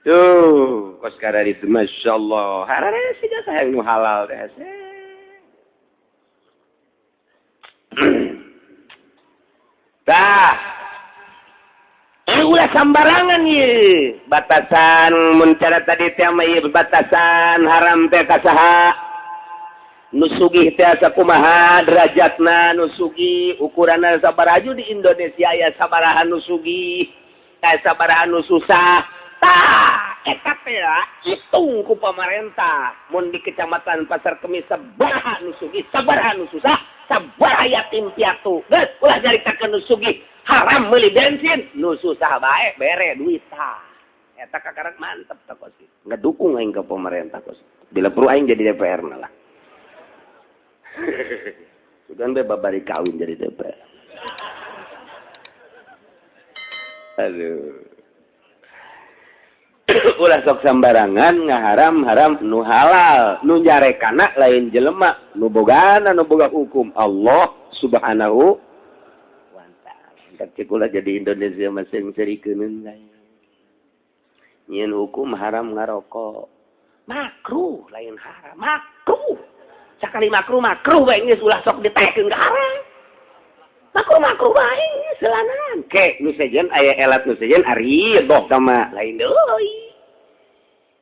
Tuh, kos kada itu masyaallah. Harare sih jasa yang nu halal teh. Tah. Ieu ulah sambarangan ieu. Batasan mun cara tadi teh mah ieu batasan haram teh ka saha? Nu sugih teh sakumaha derajatna nu sugih, ukuranna sabaraha di Indonesia aya sabaraha nu sugih, aya sabaraha nu susah. Tah, eta teh hitung ku pamarentah. Mun di kecamatan Pasar Kemis sabaraha nu sugih, sabaraha nu susah, sabaraha yatim piatu. Geus ulah nyaritakeun nu sugih haram meuli bensin, nu susah bae bere duit tah. Eta kakarak mantep tah kos. Ngedukung aing ka pemerintah kos. Bila perlu aing jadi DPR na lah. Sugan be babari kawin jadi DPR. Aduh. Ulah sok sambarangan ngaharam-haram nu halal, nu nyarekana lain jelema, nu bogana nu boga hukum Allah Subhanahu wa ta'ala. Entak cek ulah jadi Indonesia masing serikeun lain. Nyieun hukum haram ngarokok. Makruh lain haram, makruh. Sakali makruh makruh bae geus ulah sok ditekeun ka haram. Makruh makruh bae selanan. Ke nu sejen aya elat nu sejen ari doh sama lain deui.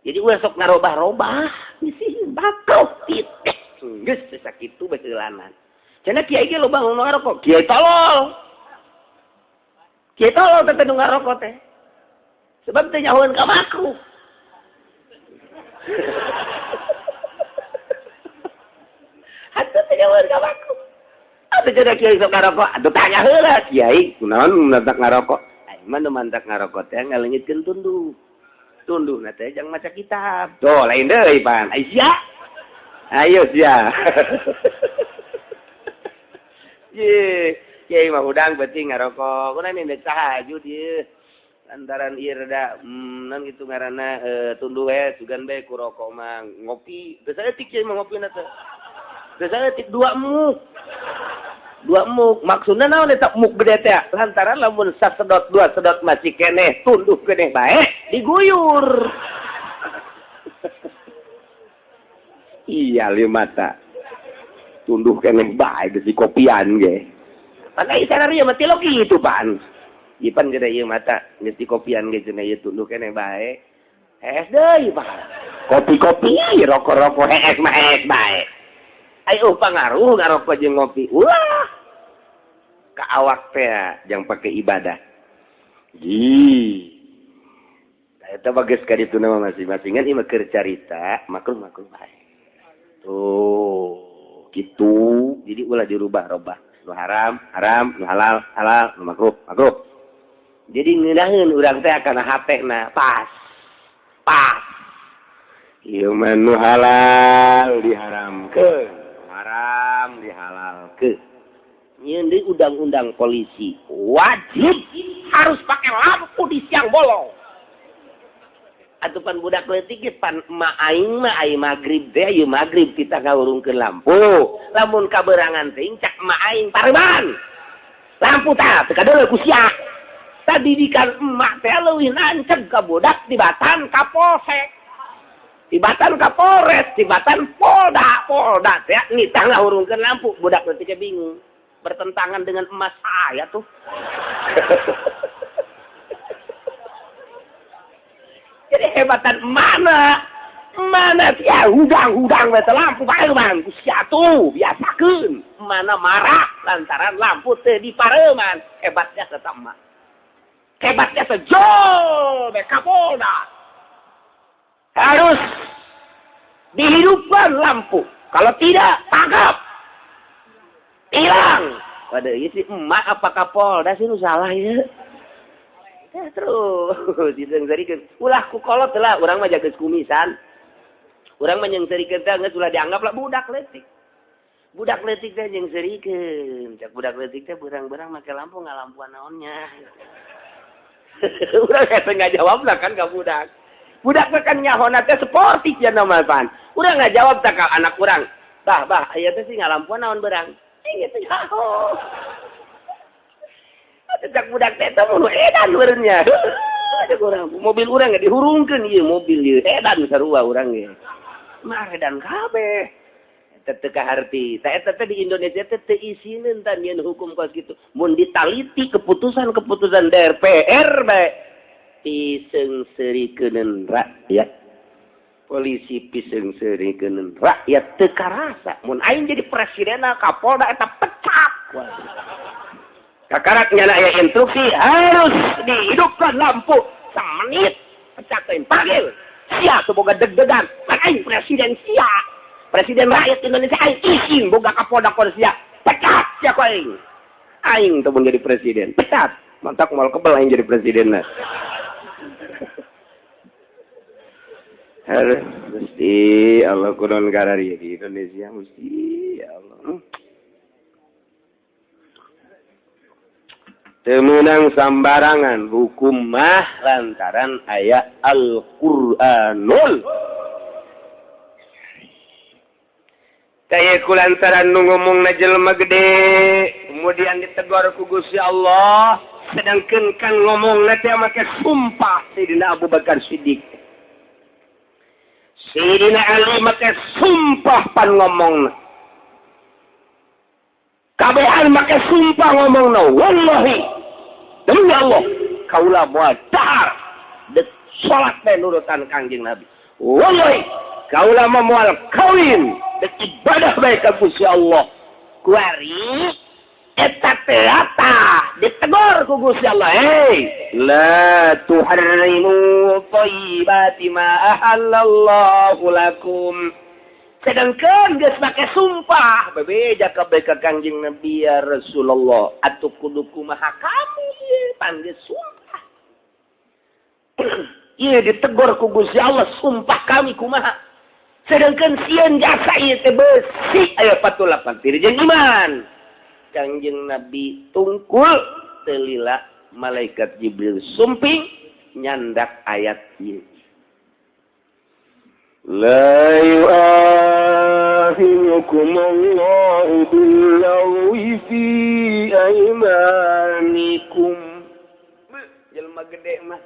Jadi ulah sok ngarobah-robah sih makruh titik. Geus sakitu bae heulanan. Cenah kiai ge loba nu ngarokok, kiai tolol. Kiai tolol teh nu ngarokok teh. Sebab teh nyahoeun ka makruh. Atuh teh nyahoeun ka makruh. Atuh cenah kiai sok ngarokok, atuh tanya heula kiai, kunaon mantak ngarokok? Aing mah nu mantak ngarokok teh ngaleungitkeun tunduh. Tunduhna teh jang maca kitab. Tuh lain deui pan. Ai sia. Ayo sia. Ye, kiai mah hudang beuting ngarokok. Kunaon indek tahajud ieu? Lantaran ieu rada non kitu ngaranna tunduh we sugan bae ku rokok mah ngopi. Geus saeutik kiai mah ngopina teh. Geus saeutik dua muk. Dua muk maksudna naon eta muk gede teh? Lantaran lamun sasedot dua sedot masih keneh tunduh keneh bae diguyur. Iya lieu mata. Tunduh keneh bae geus dikopian ge. Pan ai sanaria mah tilok kitu pan. Ipan gede ieu mata geus dikopian ge cenah ieu tunduh keneh bae. Hees deui pan. Kopi-kopi rokok-rokok hees mah hees bae. Ayo pangaruh ngarokok jeung ngopi. Ulah. Ka awak teh jang pake ibadah. Ji. Eta bagus ka ditu mah masing-masingan ieu mah keur carita makruh-makruh bae. Tuh, kitu. Jadi ulah dirubah-robah. Nu haram, haram, nu halal, halal, nu makruh, makruh. Jadi ngeunaheun urang teh kana hatena pas. Pas. Ieu mah nu halal diharamkeun, haram dihalalkeun. Nyeun deui undang-undang polisi wajib harus pakai lampu di siang bolong. Atuh pan budak leutik ge pan emak aing mah ai magrib teh ieu magrib kita ngahurungkeun lampu. Lamun kaberangan teh cak emak aing pareban. Lampu tah teu kadeuleu ku sia. Tadidikan emak teh leuwih nanceg ka budak tibatan ka polsek. Tibatan ka Polres, tibatan Polda, Polda teh nitah ngahurungkeun lampu, budak leutik ge bingung. Bertentangan dengan emas saya tuh. Jadi hebatan mana? Mana sia hudang-hudang we lampu pareuman ku sia tuh biasakeun. Mana marah lantaran lampu teu dipareuman. Hebatnya tetap emak. Hebatnya sejol be Kapolda. Harus dihidupkan lampu. Kalau tidak tangkap. Hilang. Waduh, ieu si emak apa Kapolda sih nu salah ieu? Ya, terus diseungseurikeun. Ulah ku kolot lah, urang mah jageus kumisan. Urang mah nyeungseurikeun teh geus ulah dianggap lah budak leutik. Budak leutik teh nyeungseurikeun. Cak budak leutik teh berang-berang make lampu ngalampuan naonnya. Urang eta ngajawab lah kan ka budak. Budak mah kan nyahona teh sportif ya nama pan. Urang ngajawab tah ka anak urang. Bah, bah, aya teh sih ngalampuan naon berang. Gitu nyaho. Atuh cak budak teh teh mun edan meureunnya. Ada urang mobil urang ge dihurungkeun ieu mobil ieu edan sarua urang ge. Mah edan kabeh. Eta teu kaharti. Ta eta teh di Indonesia teh teu isineun tah nyeun hukum kos kitu. Mun ditaliti keputusan-keputusan DPR bae piseungseurikeun rakyat. Polisi piseungseurikeun rakyat teu karasa. Mun aing jadi presidenna Kapolda eta pecat. Kakarak nyana aya instruksi harus dihidupkan lampu samenit pecat aing panggil. Sia teu boga deg-degan. Kan aing presiden sia. Presiden rakyat Indonesia aing isin boga Kapolda sia. Pecat sia ku aing. Aing teu mun jadi presiden. Pecat. Mantak moal kebel aing jadi presidenna. Aduh, mesti Allah kunon karari di Indonesia mesti ya Allah. Teu meunang sambarangan hukum mah lantaran aya Al-Qur'anul. Kaya ku lantaran nu ngomongna jelema gede, kemudian ditegor ku Gusti Allah, sedangkeun kan ngomongna teh make sumpah Sayyidina Abu Bakar Siddiq. Sayyidina Ali make sumpah pan ngomongna. Kabehan make sumpah ngomongna, wallahi demi Allah kaula moal dahar dek salat teh nurutan Kangjeng Nabi. Wallahi kaula mah moal kawin dek ibadah bae ka Gusti Allah. Kuari eta teh ditegor ku Gusti Allah, hei la tuharrimu thayyibati ma ahallallahu lakum. Sedangkan geus make sumpah bebeja kabeh ka Kangjeng Nabi ya Rasulullah atuh kudu kumaha kami ieu pan geus sumpah. Ieu ditegor ku Gusti Allah sumpah kami kumaha. Sedangkan sieun jasa ieu teh beusi aya 48 tiri jeung iman. Kangjeng Nabi tungkul telila malaikat Jibril sumping nyandak ayat ieu. La yu'akhidukum Allahu bil-lagwi fi aymanikum. Jelema gede mah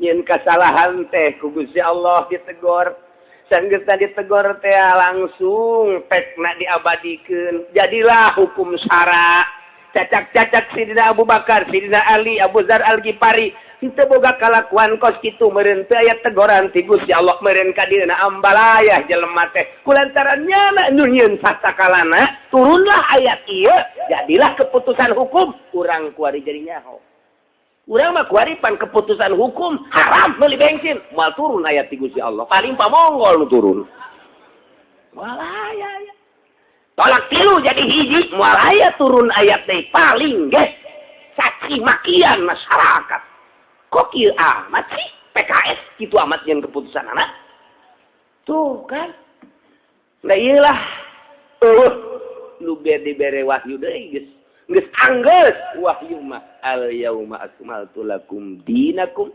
nyeun kasalahan teh ku Gusti Allah ditegor. Sanggeusna ditegor teh langsung pekna diabadikeun. Jadilah hukum syara. Cacak-cacak Sidina Abu Bakar, Sidina Ali, Abu Dzar Al-Ghifari henteu boga kalakuan kos kitu meureun teu aya tegoran ti Gusti Allah meureun ka dieuna ambalayah jelema teh. Kulantaran nyana nu nyieun sasakalana turunlah ayat ieu jadilah keputusan hukum urang kuari jadi nyaho. Urang mah kuari pan keputusan hukum haram meuli bensin moal turun ayat ti Gusti Allah. Paling pamongol nu turun. Moal aya ya. Tolak tilu jadi hiji moal aya turun ayat deui paling ge caci makian masyarakat. Kok kieu amat sih PKS kitu amat nyeun keputusan anak. Tuh kan. Nah ieulah nu dibere wahyu deui geus. Geus anggeus wahyu mah al yauma akmaltu lakum dinakum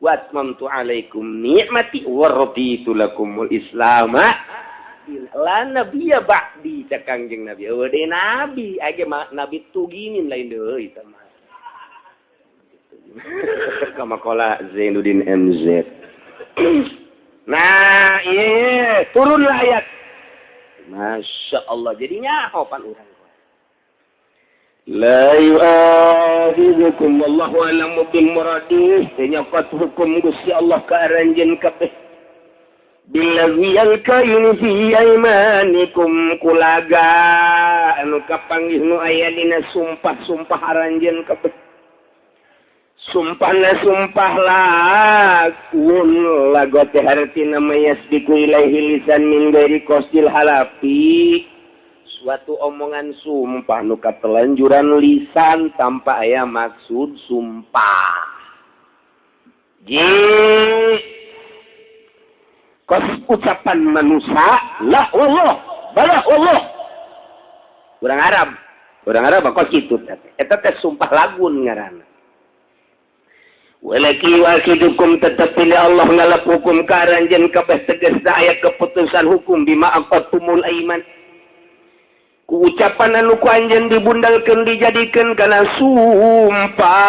wa atmamtu alaikum ni'mati wa raditu lakumul islama. La nabiyya ba'di cak Kangjeng Nabi. Eueuh deui nabi age mah nabi tuginin lain deui eta mah. Kama qala Zainuddin MZ. Nah, iya turunlah ayat. Masya Allah, jadinya nyaho pan urang. La yu'akhidukum wallahu a'lamu bil muradih. Nyokot hukum Gusti Allah ka aranjeun kabeh. Billazi alkayin fi aymanikum kulaga anu kapanggih nu aya dina sumpah-sumpah aranjeun kabeh. Sumpahna sumpah lagun lago teh hartina mayasbiku ilaihi lisan min ghairi qasdil halafi. Suatu omongan sumpah nu katelanjuran lisan tanpa aya maksud sumpah. Ji kos ucapan manusia la Allah bala Allah. Urang Arab kos kitu teh. Eta teh sumpah lagun ngaranna. Walaki wakidukum tetapi Allah ngalap hukum ka aranjeun kabeh tegasna aya keputusan hukum bima aqatumul aiman. Ku ucapan anu ku anjeun dibundalkeun dijadikeun kana sumpah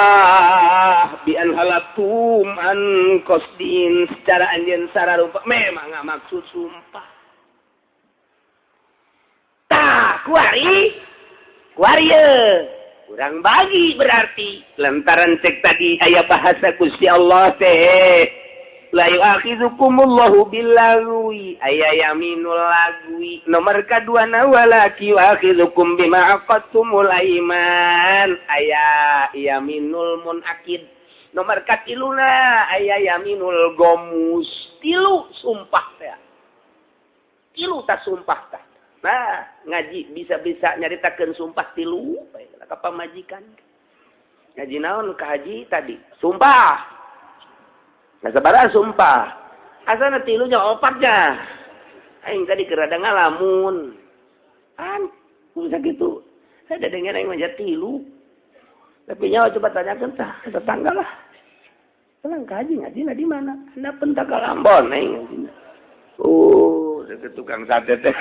bi an halatum an qasdin secara anjeun sararupa memang maksud sumpah. Kuari kuari kurang bagi berarti lantaran cek tadi aya bahasa Gusti Allah teh la yu'akhidzukumullahu billagwi aya yaminul lagwi nomor kadua na walaki yu'akhidzukum bima aqadtumul aiman aya yaminul munakid nomor katiluna aya yaminul gomus tilu sumpah teh tilu ta sumpah tah. Nah ngaji bisa-bisa nyaritakeun sumpah tilu ka pamajikan ngaji naon ka haji tadi sumpah. Nah, sabaraha sumpah asana tilunya opatnya aing tadi keur rada ngalamun an bisa gitu ada dengan aing mah tilu tapi nyawa coba tanyakan tah tetangga lah tenang kaji ngaji di mana anda pentak Ambon aing ngaji oh ke tukang sate teh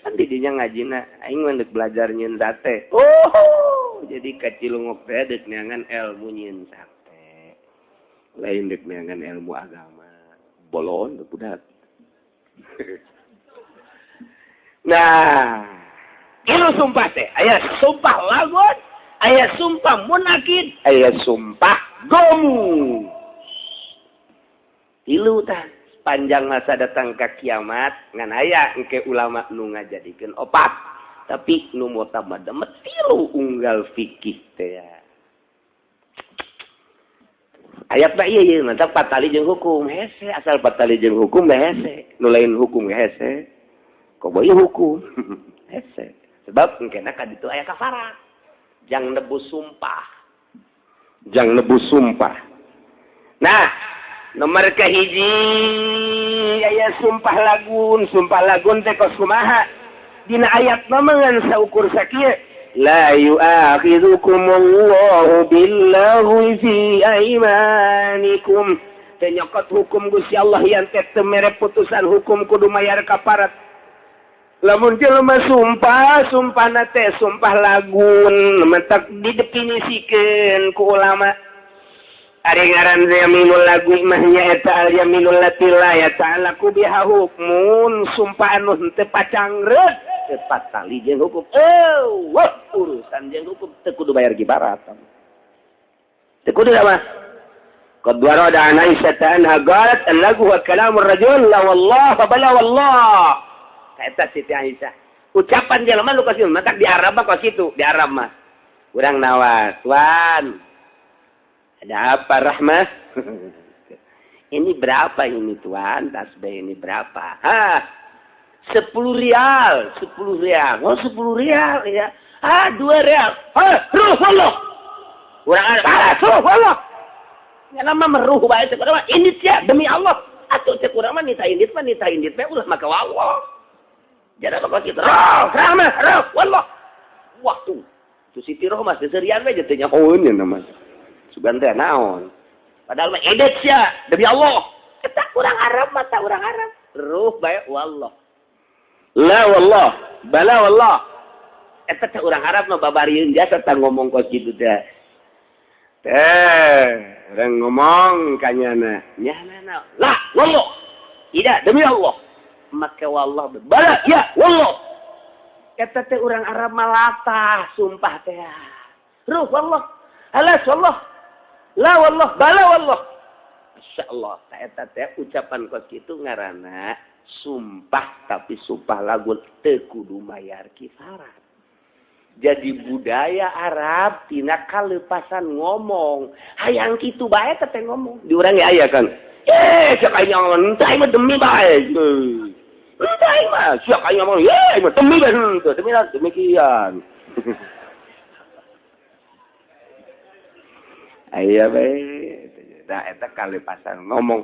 kan didinya ngajina aing mah deuk belajar nyieun sate oh jadi ka Cilungok teh deuk neangan ilmu nyieun sate lain dek neangan ilmu agama bolon budak. Nah itu sumpah teh aya sumpah lagon aya sumpah munakid aya sumpah gomu tilu tah sepanjang masa datang ke kiamat ngan aya engke ulama nu ngajadikeun opat tapi nu mutamad tilu unggal fikih teh ayat mah iya iya mantap patali jeung hukum hese asal patali jeung hukum mah hese nu lain hukum hese koboy hukum hese sebab engkena ka ditu aya kafarat jang nebus sumpah jang nebus sumpah. Nah nomor kahiji aya sumpah lagun teh kos kumaha dina ayat mah ngan saukur sakieu la yu'akhidzukumullahu billaghwi fi aimanikum teu nyokot hukum Gusti Allah yang teh teu mere putusan hukum kudu mayar kaparat lamun jelema sumpah sumpahna teh sumpah lagun mentak didefinisikeun ku ulama ari ngaran yaminul lagwi mah nyaeta al yaminul lati la yata'allaqu biha hukmun sumpah anu henteu pacangreut tepat tali jeung hukum wah urusan jeung hukum teu kudu bayar kibarat teu kudu apa qad warada an Aisyah anha qalat al-lagwu wa kalamur rajul la wallah fa bala wallah eta Siti Aisyah ucapan jelema nu kos matak di Arab mah kos kitu di Arab mah urang nawas tuan ada apa rahmah ini berapa ini tuan tasbih ini berapa ha 10 rial, 10 rial. Oh, 10 rial ya. Ah, 2 rial. Ah, ruh Allah. Urang ah, ruh Allah. Nya mah meruh bae teh urang indit sia demi Allah. Atuh teh urang mah nita indit bae ulah maka Allah. Jadi kok kitu. Ruh, rahmah, ruh Allah. Wah tuh. Tuh Siti Rohmah seserian we teh nyahoeun nya mah. Sugan teh naon. Padahal mah indit sia demi Allah. Eta urang Arab mah ta urang Arab. Ruh bae wallah. La wallah, bala wallah. Eta teh urang Arab mah babarieun jasa tah ngomong kos kitu teh. Teh, urang ngomong ka nyana. Nyana la wallah. Tidak demi Allah. Maka wallah bala ya wallah. Eta teh urang Arab mah latah sumpah teh. Ruh wallah. Alas wallah. La wallah, bala wallah. Masyaallah, ta eta teh ucapan kos kitu ngaranna sumpah tapi sumpah lagu teu kudu mayar kifarat. Jadi budaya Arab tina kalepasan ngomong hayang kitu bae teh ngomong di urang ge aya kan siak aing ngomong teu aing mah demi bae teu aing mah siak aing ngomong ye mah demi bae henteu demi demikian aya bae da eta kalepasan ngomong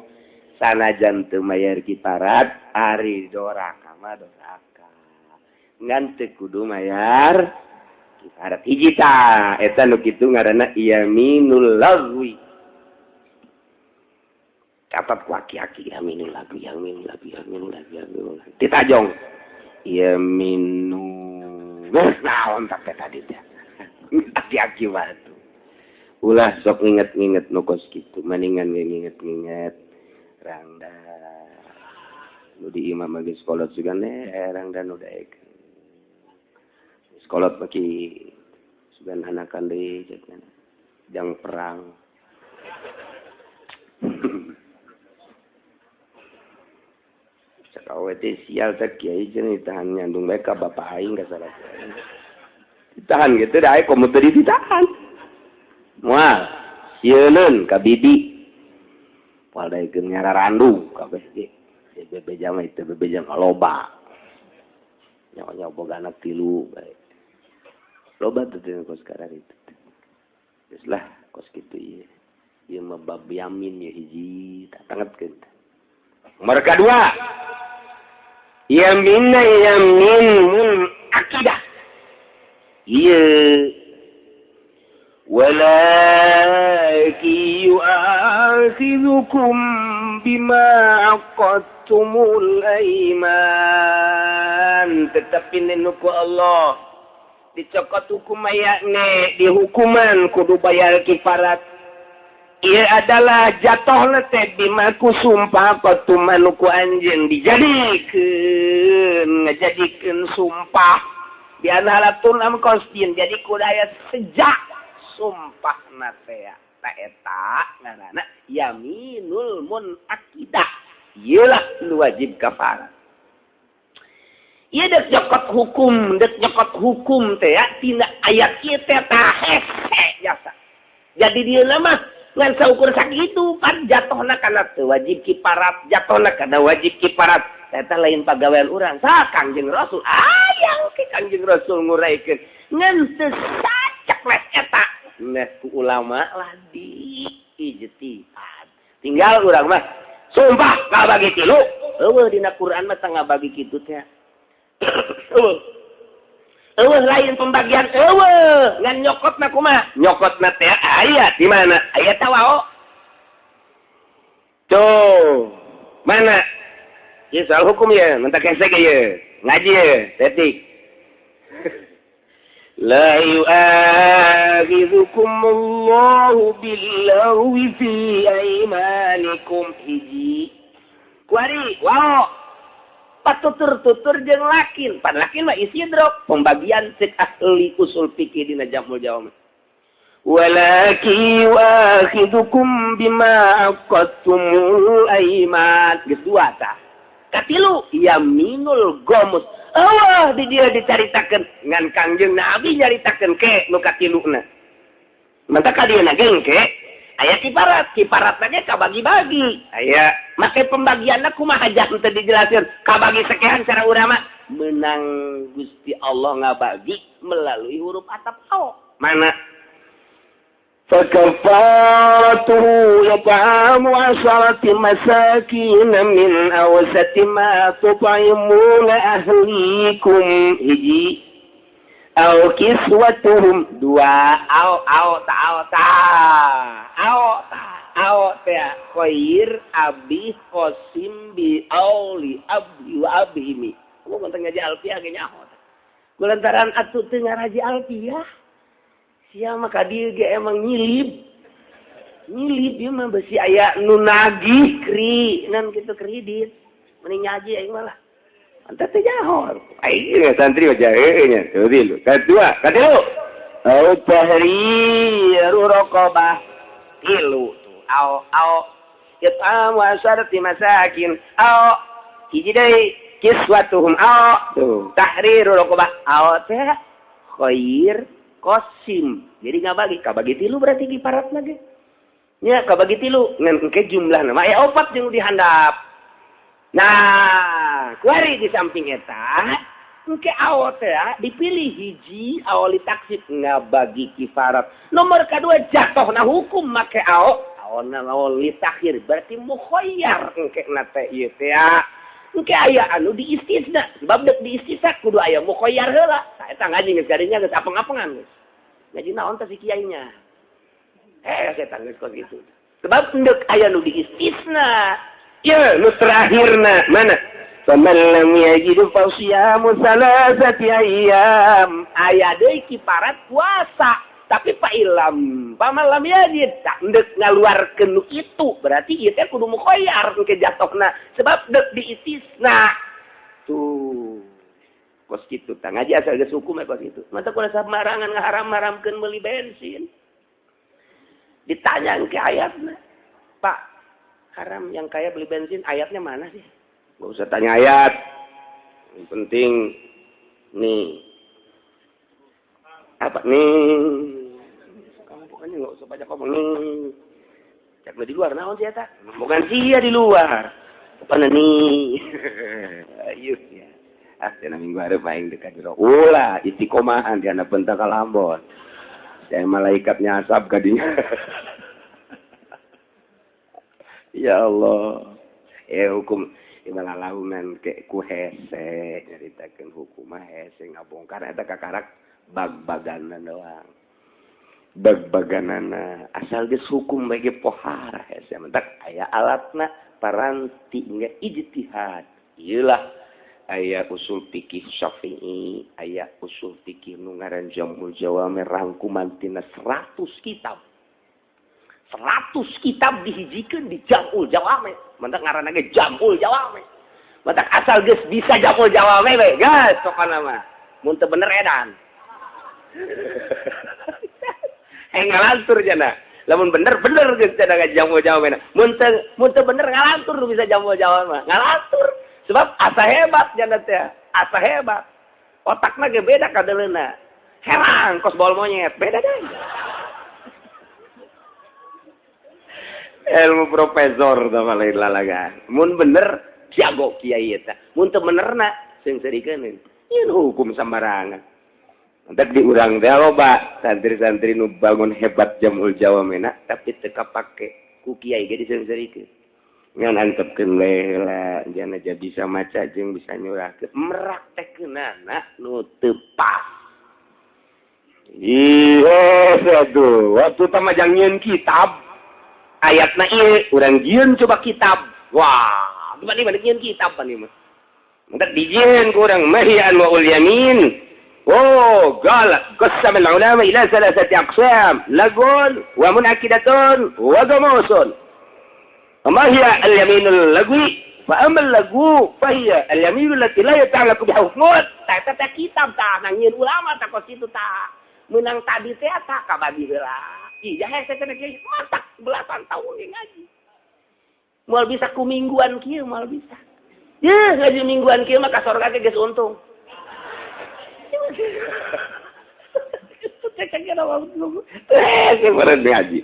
sanajan teu mayar kiparat ari doraka mah doraka ngan teu kudu mayar kiparat hiji tah eta nu kitu ngaranna yaminul lagwi catat ku aki-aki yaminul lagwi yaminul lagwi yaminul lagwi yaminul lagwi ditajong yaminul naon teh tadi teh aki-aki batu ulah sok nginget-nginget nu kos kitu maningan nginget-nginget rangda Nu di imam lagi sekolah juga nerang dan udah ek. Sekolah bagi sugan anakan deui jang perang. Cak awe teh sial teh kiai jeung ditahan nyandung bae ka bapak aing ka salah. Ditahan gitu da aya komo teu ditahan. Moal sieun ka bibi. Moal daekeun nyararandung kabeh ge. Bebeja mah itu bebeja mah loba. Nyawa-nyawa boga anak tilu bae. Loba tuh teh kos sekarang itu. Geus lah kos kitu ieu. Ieu mah bab yamin ya hiji tak tangetkeun. Nomor kedua. Yaminna yamin akidah. Ieu walakin yu'akhidhukum bima aqadtumul aiman. Tetapi nenuku Allah dicokot hukum ayakne dihukuman kudu bayar kifarat. Ia adalah jatuh teh bima ku sumpah qatuman ku anjeun dijadikeun ngajadikeun sumpah di analatun am qasdin jadi kudu aya sejak sumpah na teh ta eta ngaranna yaminul munaqidah ieu lah nu wajib kafarat. Ieu dek nyokot hukum teh tina ayat ieu teh hese jasa. Jadi dia mah ngan saukur sakitu pan jatuhna kana teu wajib kiparat, jatuhna kana wajib kiparat. Eta lain pagawean urang. Sa Kangjeng Rasul ayang ke Kangjeng Rasul nguraikeun ngan teu sacekles eta. Nah ku ulama lah di ijtihad. Tinggal urang mah sumpah ngabagi tilu. Eueuh dina Quran mah teu ngabagi kitu teh. Eueuh. Eueuh lain pembagian eueuh ngan nyokotna kumaha? Nyokotna teh aya di mana? Aya tawao. Tuh, mana? Ieu soal hukum ya, mentak hese ge ye. Ngaji ye, detik. La yu'akhidhukumullahu billaghwi fi aymanikum hiji. Kuari, wao. Patutur-tutur jeung lakin, pan lakin mah isidrok pembagian cek ahli usul fikih dina Jamul Jawami. Walaki yu'akhidhukum bima aqadtumul aiman. Geus dua tah. Katilu yaminul gomus. Eueuh di dieu dicaritakeun ngan Kangjeng Nabi nyaritakeun ke nu katiluna. Mantap ka dieu ge engke aya kiparat, kiparatna ge kabagi-bagi. Aya make pembagianna kumaha jang teu dijelasin, kabagi sekian cara urang mah menang Gusti Allah ngabagi melalui huruf atap ao. Mana? Fakafaratuhu yat'amu 'asharati masakin min awsati ma tut'imuna ahlikum hiji au kiswatuhum dua au au ta au ta au ta au ta khair abi qasim bi auli abdi wa abhimi. Kamu konten ngaji alfiah ge nyaho. Kulantaran atuh teu ngaraji alfiah. Sia mah ka dieu ge emang nyilib. Nyilib ieu mah besi aya nu nagih kri nan kitu kredit. Mending ngaji aing mah lah. Anta teh nyaho. Aing santri mah jahe nya. Tuh tilu. Kadua, katilu. Au tahriru raqabah. Tilu tuh. Au au it'amu asharati masakin. Au hiji deui kiswatuhum au tuh tahriru raqabah. Au teh khair qasim. Jadi ngabagi, kabagi tilu berarti kiparatna ge. Nya kabagi tilu ngan engke jumlahna mah aya opat jeung dihandap. Nah, kuari di samping eta engke awo teh dipilih hiji awo litaksib ngabagi kifarat. Nomor kadua jatuhna hukum make awo, awona awo litakhir berarti mukhayyar engke na teh ieu teh. Engke aya anu diistisna, sebab dek diistisna kudu aya mukhayyar heula. Tah eta ngaji geus kadinya geus apeng-apengan geus. Ngaji naon teh si kiainya. Setan geus kos kitu. Sebab endek aya nu diistisna. Ieu nu terakhirna mana? Faman lam yajid fa siyamu salasati ayyam. Aya deui kiparat puasa. Tapi Pak Ilham, pamalam yajid tak ndek ngaluarkeun nu kitu, berarti ieu teh kudu mukhoyar engke jatohna sebab dek diistisna. Tuh. Kos kitu tah ngaji asal geus hukum kos kitu. Mata kudu samarangan ngaharam-haramkeun meuli bensin. Ditanya ke ayatna. Pak, haram yang kaya beli bensin ayatnya mana sih? Gak usah tanya ayat. Yang penting nih. Apa nih? Kamu pokoknya nggak usah banyak ngomong nih. Cek di luar naon sih eta? Bukan sia di luar. Pokoknya nih. Ayo ya. Ah, cenah minggu hareup aing dekat jero. Ulah istiqomahan di anak pentak kalambon. Saya malaikatnya asap kadinya. Ya Allah. Hukum imalalaunan ke ku hese nyaritakeun hukum mah hese ngabongkar eta kakarak bag-baganan doang. Bag-baganana asal geus hukum bae ge pohara hese mentak aya alatna paranti nya ijtihad. Ieu lah aya usul fikih Syafi'i, aya usul fikih nu ngaran Jamul Jawami rangkuman tina 100 kitab. 100 kitab dihijikeun di Jamul Jawami. Mentak ngaranna ge Jamul Jawami. Mentak asal geus bisa Jamul Jawami we, geus pokona mah. Mun teu bener edan. Ngalantur jana. Lamun bener bener geus cenah Jamul Jawami. Mun teu bener ngalantur nu bisa Jamul Jawami mah. Ngalantur. Sebab asa hebat jana teh, asa hebat. Otakna ge beda kadeleuna. Herang kos bol monyet, beda deui. Ilmu profesor tah lain lalagan. Mun bener jago kiai eta. Mun teu benerna seungseurikeun. Ieu hukum sambarangan. Entek di urang teh loba santri-santri nu bangun hebat Jamul Jawamena tapi teu kapake ku kiai ge diseungseurikeun. Ngan antepkeun we lah jana aja bisa maca jeung bisa nyurahkeun meraktekeunana nu teu pas. Ih, aduh, waktu tamajang nyieun kitab ayatna ieu urang jieun coba kitab. Wah, gimana nyieun kitab pan ieu mah. Entek dijieun ku urang mahi anwaul yamin. Oh, qala qasama al-ulama ila salasati aqsam, lagun wa munakidatun wa gamusun. Ma hiya al-yaminul lagwi? Fa amma al-lagwu fa hiya al-yaminul lati la yata'allaqu bi hukmun. Ta ta kitab ta nangieun ulama ta kos kitu ta. Meunang tadi teh ta kabagi heula. Iya hese teh kiai matak belasan tahun ge ngaji. Moal bisa ku mingguan kieu moal bisa. Yeuh ngaji mingguan kieu mah ka sorga ge geus untung. Ngaji.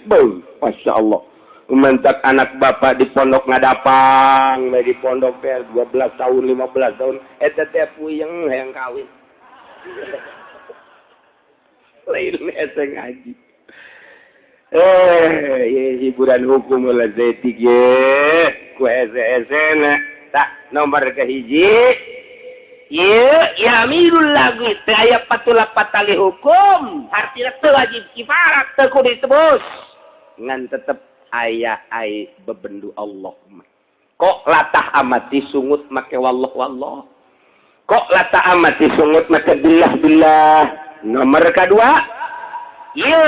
Masya Allah. Mentak anak bapak di pondok ngadapang, di pondok teh 12 tahun, 15 tahun, eta teh puyeng hayang kawin. Lain hese ngaji. Hiburan hukum lah zetik ye, ku hese-hesena. Tak nomor kahiji. Ieu yaminul lagwi teu aya patulak patali hukum, hartina teu wajib kifarat, teu kudu ditebus. Ngan tetep aya ai bebendu Allah. Kok latah amati sungut make wallah wallah. Kok latah amati sungut make billah billah. Nomor kedua, ieu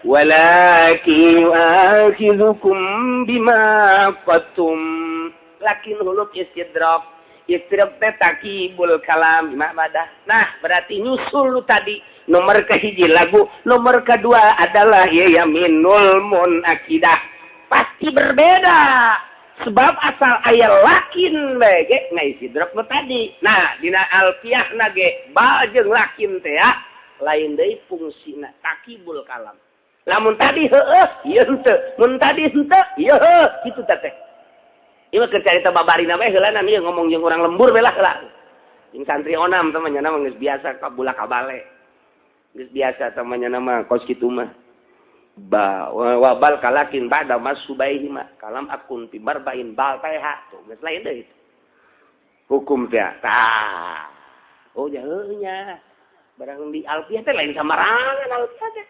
walakin yu'akhidhukum bima qatum. Lakin huruf istidrak. Istidrak teh takibul kalam mabadah. Nah, berarti nyusul lu tadi nomor kehiji lagu, nomor kedua adalah ya yaminul munakidah. Pasti berbeda. Sebab asal aya lakin bae ge ngaistidrak nu tadi. Nah, dina alfiahna ge ba jeung lakin teh ya lain deui fungsina takibul kalam. Lamun tadi heueuh, ieu henteu. Mun tadi henteu, ieu heuh, kitu teh. Ieu mah keur carita babarina bae heulanan ieu ngomong jeung urang lembur bae lah heula. Jeung santri onam teh mah nya mah geus biasa ka bulak kabale. Geus biasa teh mah nya mah kos kitu mah. Ba wa bal kalakin ba'da masubaihi ma kalam akun fi barbain bal teh tuh geus lain deui. Hukum teh tah. Oh nya heuh nya. Barang di alfiah teh lain samarangan alfiah teh.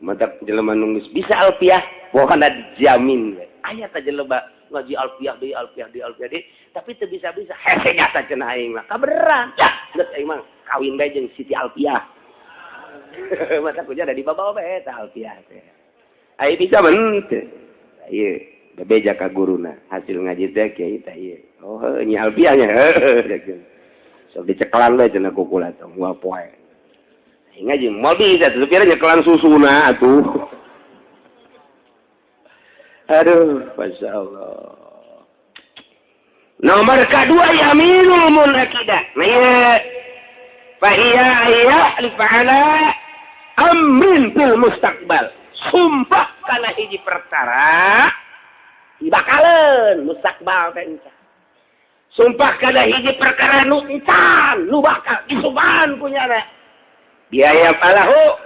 Mantap jelema nu geus bisa alfiah pokona dijamin we. Aya teh jelema ngaji alfiah deui alfiah deui alfiah deui tapi teu bisa-bisa hese nyata cenah aing mah kabeneran. Ya geus aing mah kawin bae jeung Siti Alfiah. Mata kuja ada di bawah bae tah alfiah teh. Ai bisa men teu. Ieu bebeja ka guruna hasil ngaji teh kiai teh ieu. Oh heuh nya alfiahnya heuh. Sok dicekelan we cenah ku kula teh moal poe. Ai ngaji moal bisa tuh kira nyekelan susuna atuh. Aduh, masyaallah. Nomor kedua yaminul munakidah. Nah, fahiya ya fa'ala amrin fil mustaqbal. Sumpah kana hiji perkara dibakaleun mustaqbal teh encan. Sumpah kana hiji perkara nu encan, nu bakal disumpahan kunyana. Biaya falahu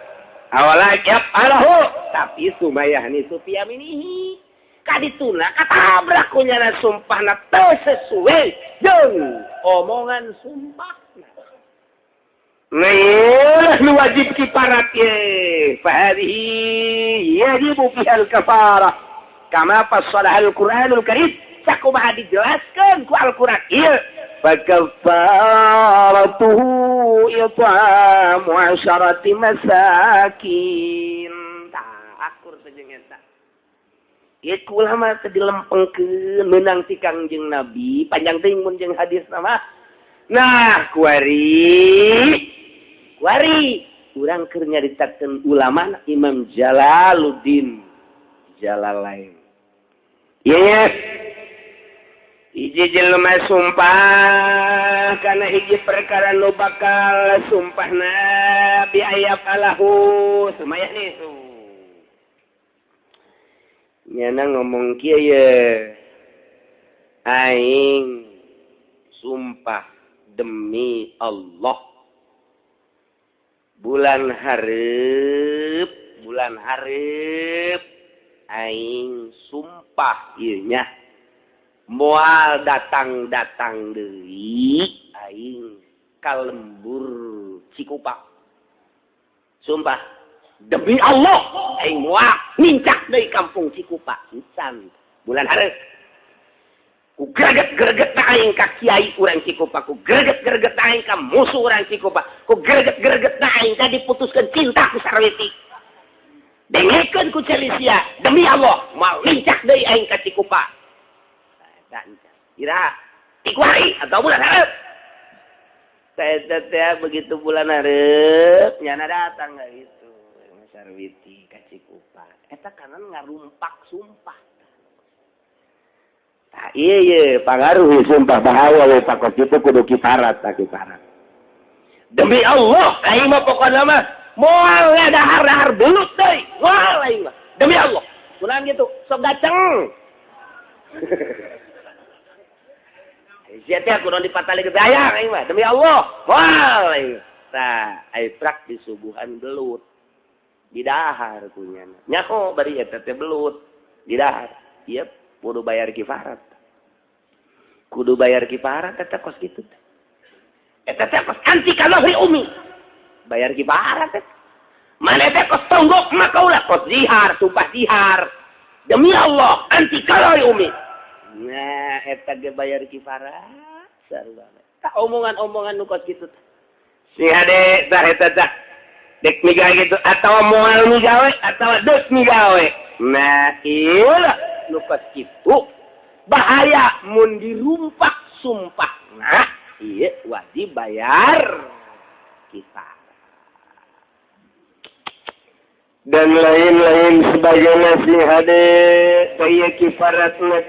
awala yaf'alahu tapi sumayahni sufiyaminihi. Kadituna katabrak kunyana sumpahna teu sesuai jeung omongan sumpahna. Nah, nu wajib kiparat ye. Fa hadhihi yajibu fiha al-kafarah. Kama fassalaha al-Qur'anul Karim. Sakumaha dijelaskeun ku Al-Qur'an ieu. Fa kafaratuhu it'amu 10 masakin. Tah akur teh jeung eta. Ieu ulama teh dilempengkeun meunang ti Kangjeng Nabi, panjang teuing mun jeung hadis mah. Nah, kuari kuari urang keur nyaritakeun ulama Imam Jalaluddin Jalalain. Ieu hiji jelema sumpah kana hiji perkara nu bakal sumpahna bi ayab alahu sumayah nih su. Nyana ngomong kieu ye. Aing sumpah demi Allah bulan hareup aing sumpah ieu nya moal datang-datang deui aing ka lembur Cikupa. Sumpah demi Allah aing moal nincak deui kampung Cikupa encan bulan hareup. Ku greget-greget aing ka kiai urang Cikupa, ku greget-greget aing ka musuh urang Cikupa, ku greget-greget aing ka diputuskeun cinta ku Sarwiti. Dengekeun ku Celisia, demi Allah moal nincak deui aing ka Cikupa. Eta encan. Iraha tikuari atau bulan hareup. Teh begitu bulan hareup nyana datang ka itu Sarwiti ka Cikupa. Eta kanan ngarumpak sumpah. Tah iya iya pangaruh sumpah bahaya we pakos itu kudu kiparat tah kiparat. Demi Allah aing mah pokona mah moal dahar-dahar belut deui, moal aing mah. Demi Allah. Kunaon kitu? Sok gaceng. Sia teh kudu dipatali ke dayang aing mah. Demi Allah, moal aing. Tah ai prak disuguhan belut. Didahar kunyana. Nyaho bari eta teh belut didahar. Ieu kudu bayar kifarat. Kudu bayar kifarat eta kos kitu teh. Eta teh kos anti kalahri umi. Bayar kifarat teh. Mana teh kos tonggok maka ulah kos zihar, sumpah zihar. Demi Allah anti kalahri umi. Nah, eta ge bayar kifarat. Sarua. Tah omongan-omongan nu kos kitu teh. Si hade tah eta tah. Dek migawe kitu atawa moal migawe atawa deuk migawe. Nah, ieu lah nu kos kitu bahaya mun dirumpak sumpah. Nah, ieu wajib bayar kifarat. Dan lain-lain sebagainya sing hade ieu kifarat teh.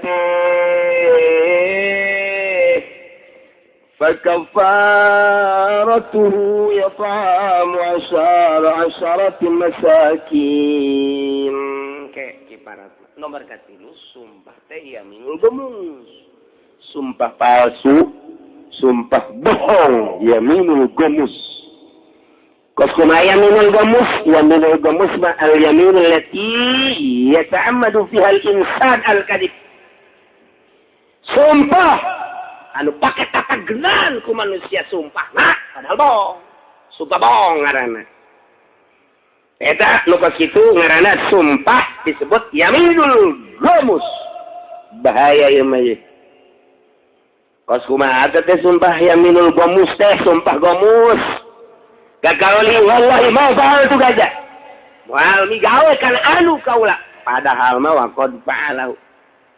Fakafaratuhu yat'amu 10 masakin. Ke kifarat nomor katilu sumpah teh yaminul ghamus. Sumpah palsu, sumpah bohong, yaminul ghamus. Kos kumaha yaminul ghamus? Yaminul ghamus ma al yaminul lati yata'ammadu fiha al insan al kadhib. Sumpah anu pake tatagenan ku manusia sumpah nah padahal bohong. Sumpah bohong ngaranna. Eta nu kos kitu ngaranna sumpah disebut yaminul ghamus. Bahaya ieu mah ieu. Kos kumaha teh sumpah yaminul ghamus teh sumpah ghamus. Kakauli wallahi ma fa'altu kaza. Moal migawe kana anu kaula. Padahal mah wa qad fa'alahu.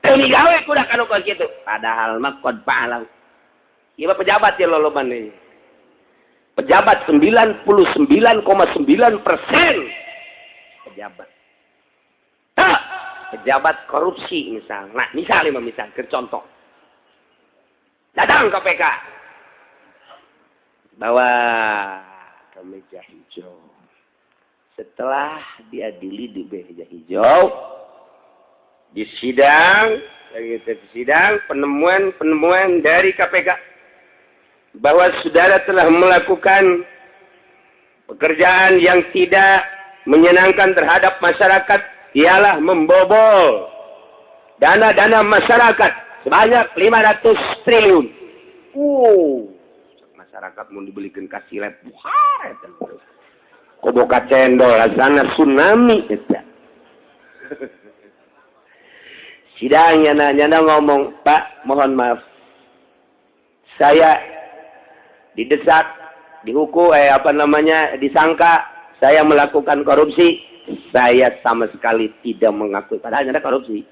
Teu migawe kuda kanu kos kitu. Padahal mah qad fa'alahu. Ieu mah pejabat ye loloban deui. Pejabat 99,9% pejabat. Hah, pejabat korupsi misal. Nah, misal mah misal keur contoh. Datang KPK. Bawa ke meja hijau. Setelah diadili di meja hijau, di sidang, lagi di sidang, penemuan-penemuan dari KPK bahwa saudara telah melakukan pekerjaan yang tidak menyenangkan terhadap masyarakat, ialah membobol dana-dana masyarakat sebanyak 500 triliun. Masyarakat mau dibelikan kasilet, buhar eta. Koboka cendol rasana tsunami eta. Sidang nyana ngomong, "Pak, mohon maaf. Saya didesak, dihukum, disangka saya melakukan korupsi. Saya sama sekali tidak mengakui. Padahal ada korupsi.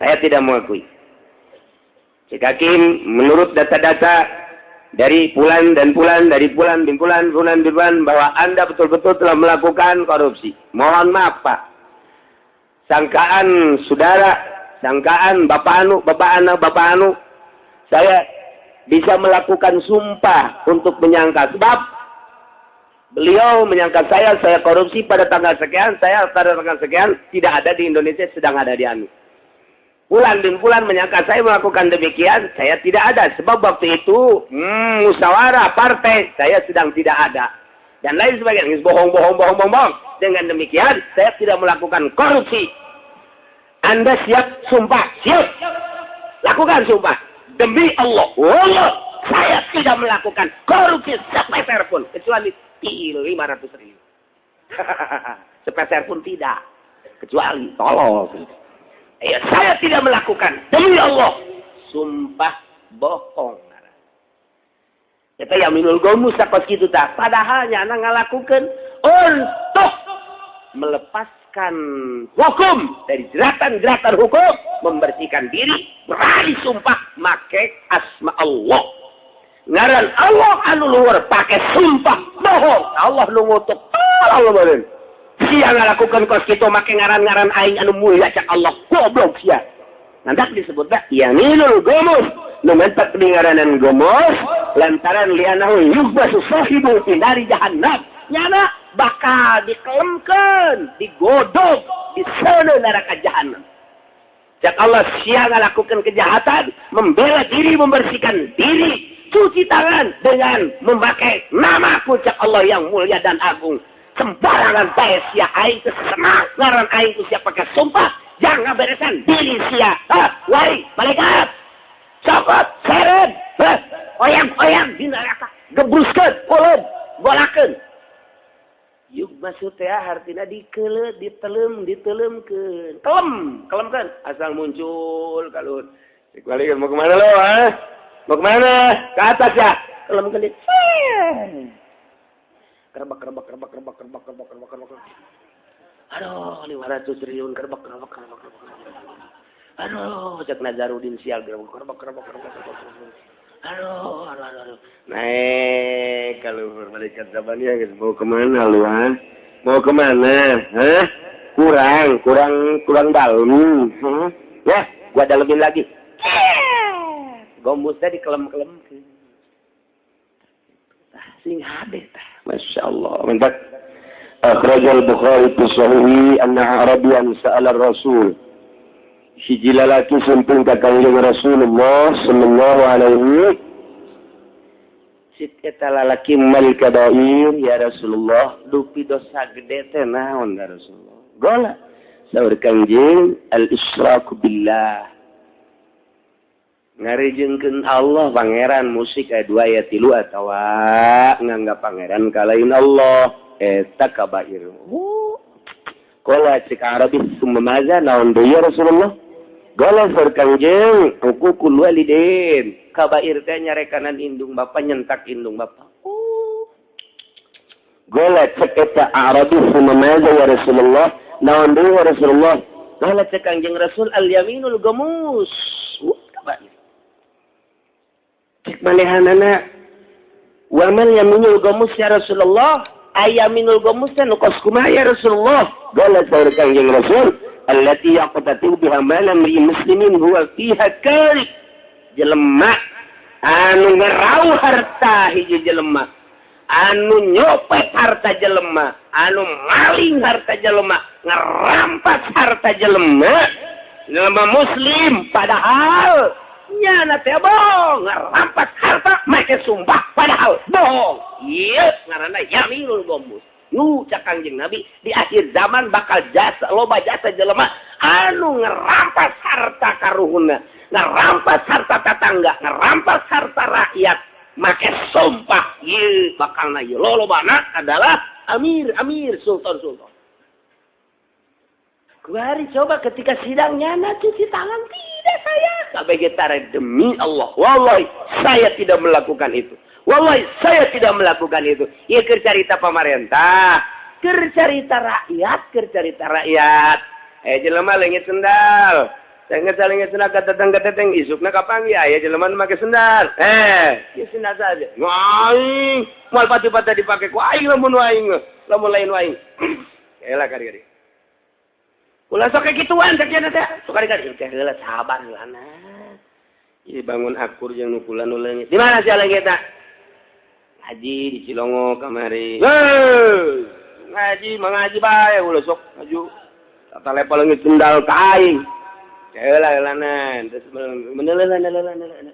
Saya tidak mengakui. Cek hakim, menurut data-data dari bulan dan bulan, dari bulan bin bulan, bulan bin bulan, bahwa Anda betul-betul telah melakukan korupsi. Mohon maaf, Pak. Sangkaan saudara, sangkaan Bapak Anu, Bapak Anu, Bapak Anu, saya bisa melakukan sumpah untuk menyangka. Sebab beliau menyangka saya korupsi pada tanggal sekian, saya pada tanggal sekian, tidak ada di Indonesia, sedang ada di Anu. Bulan bin bulan menyangka saya melakukan demikian, saya tidak ada. Sebab waktu itu, musyawarah partai, saya sedang tidak ada. Dan lain sebagainya. Bohong, bohong, bohong, bohong, bohong. Dengan demikian, saya tidak melakukan korupsi. Anda siap sumpah? Siap. Lakukan sumpah. Demi Allah, Allah, saya tidak melakukan korupsi sepeser pun. Kecuali 500 ribu. Sepeser pun tidak. Kecuali tolong. Ya, saya tidak melakukan. Demi Allah. Sumpah bohong. Kita yang minul gomus sakos gitu tak. Padahal nyana ngalakukan untuk melepaskan hukum dari jeratan-jeratan hukum, membersihkan diri, berani sumpah make asma Allah. Ngaran Allah anu luhur pakai sumpah bohong. Allah nu ngutuk. Allah beureun. Sia ngalakukan kos kitu make ngaran-ngaran aing anu mulia cak Allah. Goblok sia. Nanti disebutna yaminul gomus. Nu mentak di ngaranan gomus lantaran lianahu yubbasu sahibu fi nari jahannam. Nyana bakal dikelemkeun, digodog di sana neraka jahannam. Cak Allah sia ngalakukan kejahatan, membela diri, membersihkan diri, cuci tangan dengan memakai namaku cak Allah yang mulia dan agung. Sembarangan bae sia aing teu senang ngaran aing ku sia pakai sumpah, jangan beresan diri sia. Hah, wari malaikat. Cokot, seret, oyang-oyang di neraka, gebruskeun, uleun, golakeun. Yuk maksud teh artina dikeuleuh, ditelem, ditelemkeun. Kelem, kelemkeun asal muncul kalut. Dikbalik mau kemana lo, ha? Mau kemana? Ke atas ya. Kelemkeun di. Kerebak, kerebak, kerebak, kerebak, kerebak, kerebak, kerebak, kerebak. Aduh, 500 triliun kerebak, kerebak, kerebak, kerebak. Aduh, cek Nazarudin sial kerebak, kerebak, kerebak, kerebak, kerebak. Aduh, aduh, aduh. Naik kalau malaikat Zabaniyah guys, mau kemana lu, ha? Mau kemana? Hah? Kurang, kurang, kurang dalam. Hah? Ya, gua dalemin lagi. Gombusnya dikelem-kelem. Sing hade tah. Masya Allah. Mantap. Akhrajal Bukhari fi sahihi anna Arabian sa'ala Rasul. Hiji lalaki sumping ka Kangjeng Rasulullah sallallahu alaihi sit eta lalaki mal kabair ya Rasulullah dupi dosa gede teh naon ya Rasulullah. Gola saur Kangjeng al isyraku billah. Ngarijengkeun Allah pangeran musik aya 2 aya 3 atawa nganggap pangeran kalain Allah eta kabair. Qala cek Arabi summa maza naon deui ya Rasulullah? Gola saur Kangjeng huququl walidain. Kabair teh nyarekanan indung bapa nyentak indung bapa. Gola cek eta Arabi sumamaza ya Rasulullah, naon deui ya Rasulullah? Gola cek Kangjeng Rasul al yaminul gamus. Cek manehanana wa mal yaminul gamus ya Rasulullah? Ayaminul gamus teh nu kos kumaha ya Rasulullah? Gola saur Kangjeng Rasul allati yaqtatu biha malam li muslimin huwa fiha kari. Jelema anu ngerau harta hiji jelema, anu nyopet harta jelema, anu maling harta jelema, ngerampas harta jelema, jelema muslim padahal nyana teh bohong, ngerampas harta make sumpah padahal bohong. Ieu ngaranna yaminul gomus. Nu cak Kangjeng Nabi di akhir zaman bakal jasa loba jasa jelema anu ngerampas harta karuhunna, ngerampas harta tetangga, ngerampas harta rakyat make sumpah. Ieu bakalna ieu lolobana adalah amir-amir, sultan-sultan. Kuari coba ketika sidang nyana cuci tangan, tidak saya KBG tarik demi Allah, wallahi saya tidak melakukan itu, wallahi saya tidak melakukan itu. Ieu keur carita pamarentah, keur carita rakyat, keur carita rakyat. Jelema leungit sendal, leungit sendal kateteng-kateteng isukna kapanggih aya jelema nu make sendal. Ieu sendal saja. Aing moal pati-pati dipake ku aing lamun aing, lamun lain aing. Elah kari-kari. Ulah sok kayak gituan cek nya teh. Sok kari-kari teh heula sabar heulana. Ieu bangun akur jeung nu kula nu leungit. Di mana sia leungitna? Ngaji di Cilongo kamari. Heuh, ngaji mengaji bae ulah sok maju. Tata lepo leungit sendal ka aing. Heula heulana terus menelelan.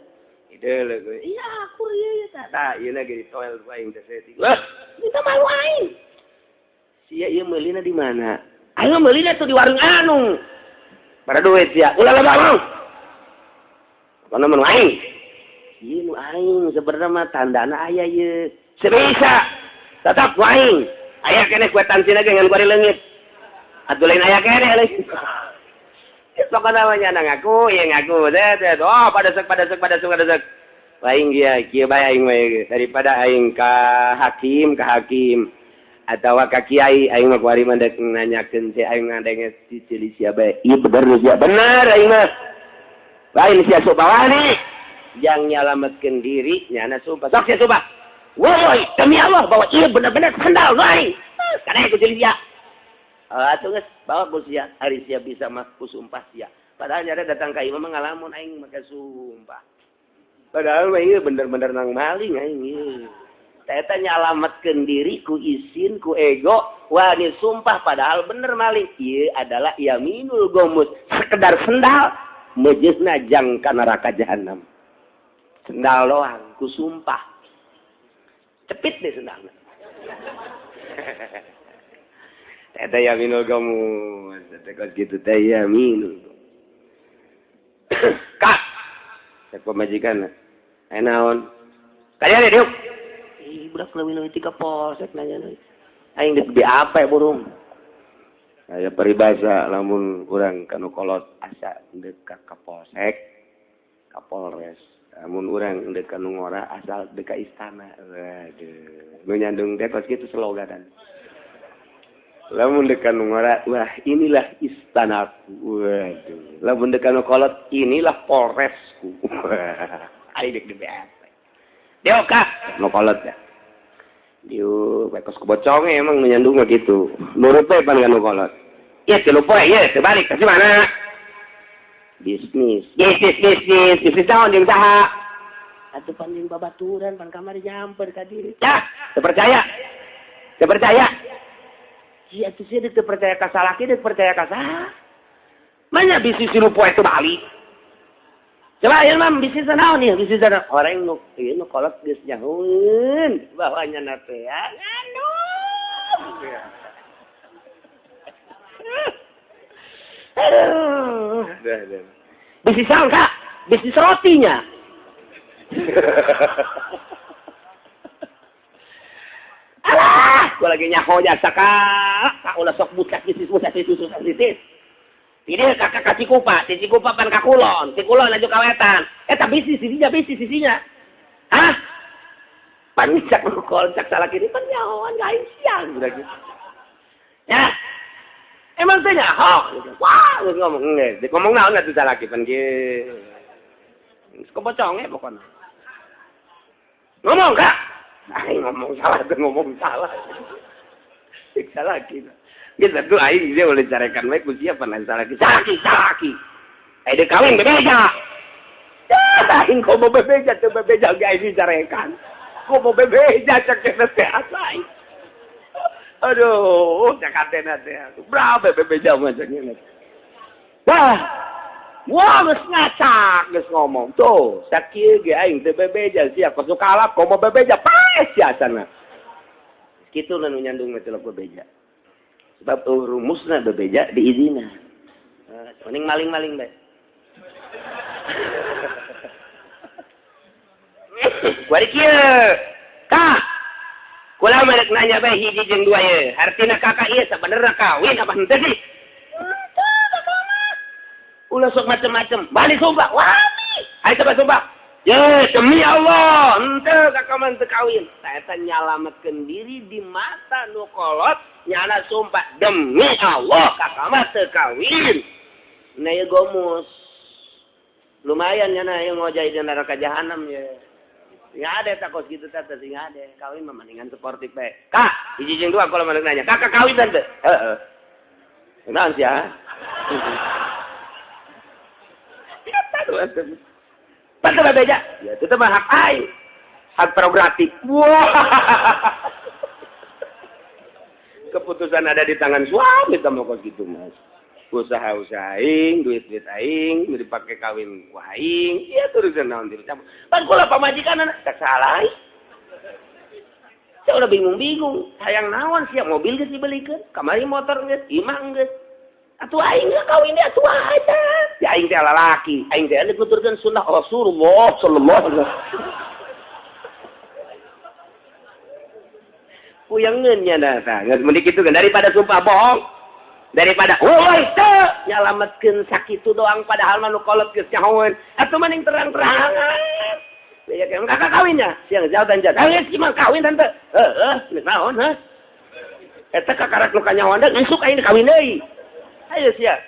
Ide leuh. Iya akur ieu tah. Tah ieu na ge ditoel ku aing teh saeutik. Lah, minta malu aing. Sia ieu meulina di mana? Aing meulina tuh di warung anu. Pada duit sia. Ulah loba mau. Kana mun aing. Ieu nu aing sebenarnya mah tandana aya ieu. Sebisa. Tetap ku aing. Aya keneh kuitansi lagi ngan kuari leungit. Atuh lain aya keneh leuh. Pokokna mah nya ngaku, ieu ngaku. Teh oh pada sek. Aing ieu kieu bae aing mah daripada aing ka hakim atawa ka kiai aing mah kuari mah dek nanyakeun teh aing ngadenge si cili sia bae. Ieu bener sia bener aing mah. Lain sia sok bawani yang nyalametkeun diri nyana sumpah. Sok sia sumpah. Woi, demi Allah bahwa ieu bener-bener sendal aing. Kana ku cili sia. Atuh geus bawa ku sia, ari sia bisa mah ku sumpah sia. Padahal nyana datang ka imah mah ngalamun aing make sumpah. Padahal mah ieu bener-bener nang maling aing ieu. Eta nyalametkeun diri ku isin ku ego wani sumpah padahal bener maling. Ieu adalah yaminul gomus, sekedar sendal mejeusna jang ka neraka jahanam. Sendal doang ku sumpah. Cepit deh sendalna. Eta yaminul gomus, eta kos kitu teh yaminul. Kak, cek pamajikan. Aya naon? Kaya diuk. Ih, budak leuwih-leuwih ti ka polsek nanya deui. Aing geus di apa burung? Aya peribahasa lamun urang kanu kolot asa deuk ka polsek, ka Polres. Lamun urang deuk ka nu ngora asal deuk ka istana. Waduh, nu nyandung teh kos kitu sloganan. Lamun deuk ka nu ngora, wah inilah istanaku. Waduh. Lamun deuk ka nu kolot, inilah Polresku. Aing deuk di BAP. Diuk ka nu kolot ya. Diuk bae kos kebocong emang nu nyandung mah kitu. Nurut bae pan ka nu kolot. Ieu tilu poe ieu teu balik ka mana? Bisnis. Bisnis bisnis naon jeung saha? Atuh pan jeung babaturan pan kamari nyamper ka diri. Dah, teu percaya. Teu percaya. Sia atuh sia teu percaya ka salaki teu percaya ka saha? Manya bisnis tilu poe teu balik. Coba ya mam, bisnis naon ieu? Bisnis naon? Orang nu ieu nu kolot geus nyahueun bahwa nya teh ya ngandung. Aduh. Bisnis naon, Kak? Bisnis rotinya. Alah, gua lagi nyaho jasa Kak. Kak ulah sok buka bisnis buka bisnis buka bisnis. Ini kakak ka Cikupa, di Cikupa pan ka Kulon, ti Kulon aju ka Wetan. Eta bisnis sisinya, bisnis sisinya. Hah? Pan cak nu cak salah kiri pan nyahoan ka aing siang budak gitu. Ya. Emang teh nyaho. Wah, geus ngomong geus. Ngomong naon atuh salaki pan kieu. Geus koboconge pokona. Ngomong kak? Aing ngomong salah teh ngomong salah. Cek salaki. Geus atuh aing dia boleh carekan we ku sia pan salaki. Salaki, salaki. Ai deuk kawin bebeja. Aing komo bebeja teu bebeja ge aing dicarekan. Komo bebeja cek teh asa aing. Aduh, cek antena teh. Berapa bebeja mah cek ngene. Wah. Wah, geus ngacak geus ngomong. Tuh, sakieu ge aing teu bebeja sia kos kalap komo bebeja paes sia sana. Kitu nu nyandung mah tilok bebeja. Sebab rumusna bebeja diizinan. Mending maling-maling bae. Kuari kieu. Kak. Kula mah rek nanya bae hiji jeung dua ye. Artina kakak ieu sabenerna kawin apa henteu sih? Ulah sok macem-macem. Balik sumpah. Wani. Ayo coba sumpah. Ye, demi Allah, henteu kakak mah henteu kawin. Tah eta nyalametkeun diri di mata nu kolot, nyana sumpah demi Allah kakak mah teu kawin. Nah ieu gomus. Lumayan nyana ieu ngojai di neraka jahanam ye. Sing ada tak kos gitu teh sing ada. Kawin mah mendingan sportif bae. Kak, hiji jeung dua kalau mana nanya. Kakak kawin tante. Heeh. Naon sia? Pantes bebeja. Ya itu mah hak aing. Hak prerogatif. Wah. Keputusan ada di tangan suami teh kos gitu mas. Usaha-usaha aing, duit-duit aing, dipake kawin ku aing, ieu turusan naon dicampur. Pan kula pamajikan tak salah. Saya udah bingung-bingung, hayang naon sia mobil geus dibelikeun, kamari motor geus, imah geus. Atuh aing geus kawin dia atuh aja. Ya aing teh lalaki, aing teh nuturkeun sunnah Rasulullah sallallahu alaihi wasallam. Puyangeun nya tah, geus mending kitu kan daripada sumpah bohong. Daripada woi teu nyalametkeun sakitu doang padahal mah nu kolot geus nyahoeun atuh mending terang-terangan. Ya kakak kawinnya siang jauh dan jauh. Geus mah kawin tante. Heeh, geus naon heuh. Eta kakarak nu kanyahoan deui isuk aing kawin deui. Ayo sia.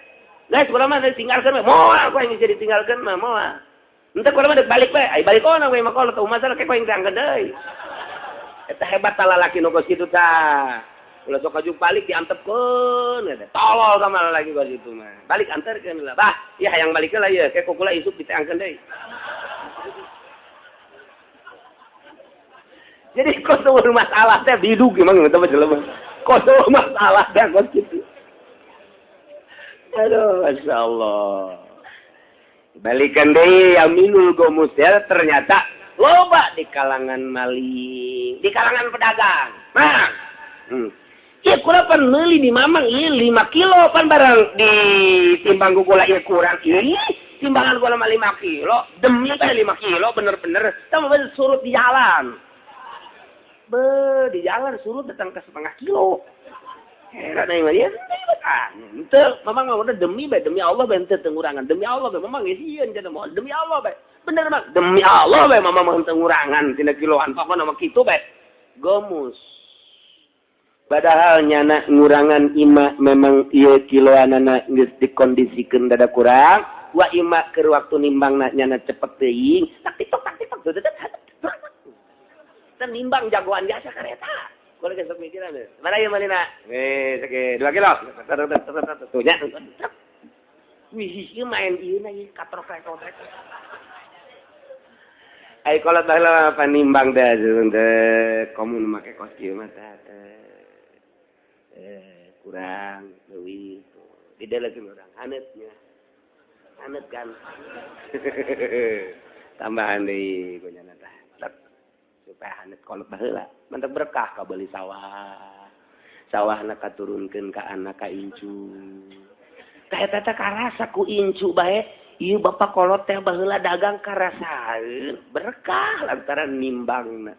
Geus kula mah ditinggalkeun we. Moal ku aing geus ditinggalkeun mah moal. Henteu kula mah deuk balik we. Ai balik ona we mah kolot teu masalah ke ku aing teh deui. Eta hebat lalaki nu geus kitu tah. Ulah sok kaju balik diantepkeun eta. Tolol sama lalaki kos itu mah. Balik anterkeun lah. Bah, ieu hayang balik lah ieu, ke kukula isuk diteangkeun deui. Jadi kos eueuh masalah teh bidug emang eta mah jelema. Kos eueuh masalah teh kos kitu. Aduh, masyaallah. Balikan deui Aminul Gomus ya, ternyata loba di kalangan maling, di kalangan pedagang. Mang. Ieu kula pan meuli di mamang ieu 5 kilo pan barang di timbang ku kula ieu kurang ieu timbangan kula mah 5 kilo demi teh 5 kilo bener-bener tah mah surut di jalan. Be di jalan surut datang ke setengah kilo. Heran aing mah ieu ah henteu mamang mah udah demi bae demi Allah bae henteu teu ngurangan demi Allah bae mamang geus sieun cenah moal demi Allah bae bener mah demi Allah bae mamang mah henteu ngurangan tina kiloan pokona mah kitu bae gomus. Padahal nyana ngurangan ima memang ieu kiloanana geus dikondisikeun dada kurang, wa ima keur waktu nimbangna nyana cepet teuing, tak titok teu nimbang jagoan biasa kareta. Kula geus sok mikiran. Mana ieu malina? Sake 2 kilo. Tuh nya. Wih, ieu main ieu na ieu katrok-katrok. Ai kolot baheula panimbang teh teh komun make kos kieu mah teh. Kurang leuwih didelekeun urang haneutnya haneut kan tambahan deui kunyana tah supaya haneut kolot baheula mantep berkah kabeuli sawah sawahna katurunkeun ka anak ka incu tah eta teh karasa ku incu bae ieu bapak kolot teh baheula dagang karasaeun berkah lantaran nimbangna.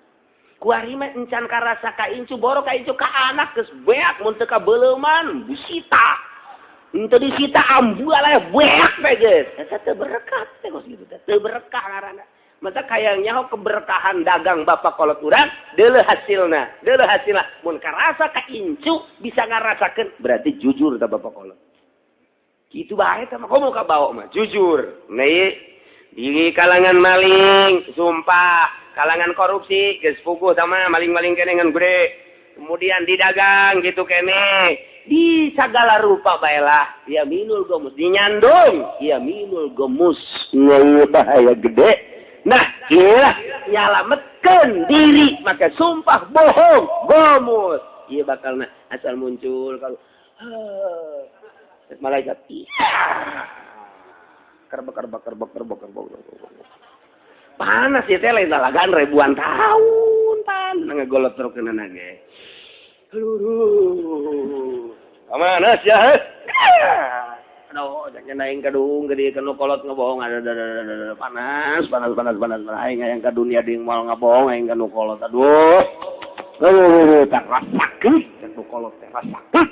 Kuari mah encan karasa ka incu boro ka incu ka anak geus beak mun teu ka beuleuman disita. Henteu disita ambual aya beak teh geus. Eta teu berkah teh kos kitu teh. Teu berkah ngaranna. Mata kayangnya keberkahan dagang bapak kolot urang deuleuh hasilna, deuleuh hasilna. Mun karasa ka incu bisa ngarasakeun berarti jujur ta bapak kolot. Kitu bae tah mah komo ka bawa mah jujur. Nah di kalangan maling, sumpah, kalangan korupsi geus puguh tah mah maling-maling kene ngan gede. Kemudian didagang gitu kene. Di segala rupa baelah yaminul gomus dinyandung yaminul gomus bahaya gede. Nah, iyalah nyalametkeun diri maka sumpah bohong gomus. Ieu bakalna asal muncul kalau malaikat iya. Kerbek kerbek kerbek kerbek kerbek. Panas ya teh lain lalagan ribuan tahun pan ngagolot terus keunana ge. Aduh. Panas ya. Aduh, jangan aing kadung gede kanu kolot ngebohong ada panas panas panas panas aing hayang ka dunia deui moal ngabohong aing kanu kolot aduh. Aduh, tak rasakeun kanu kolot teh rasakeun.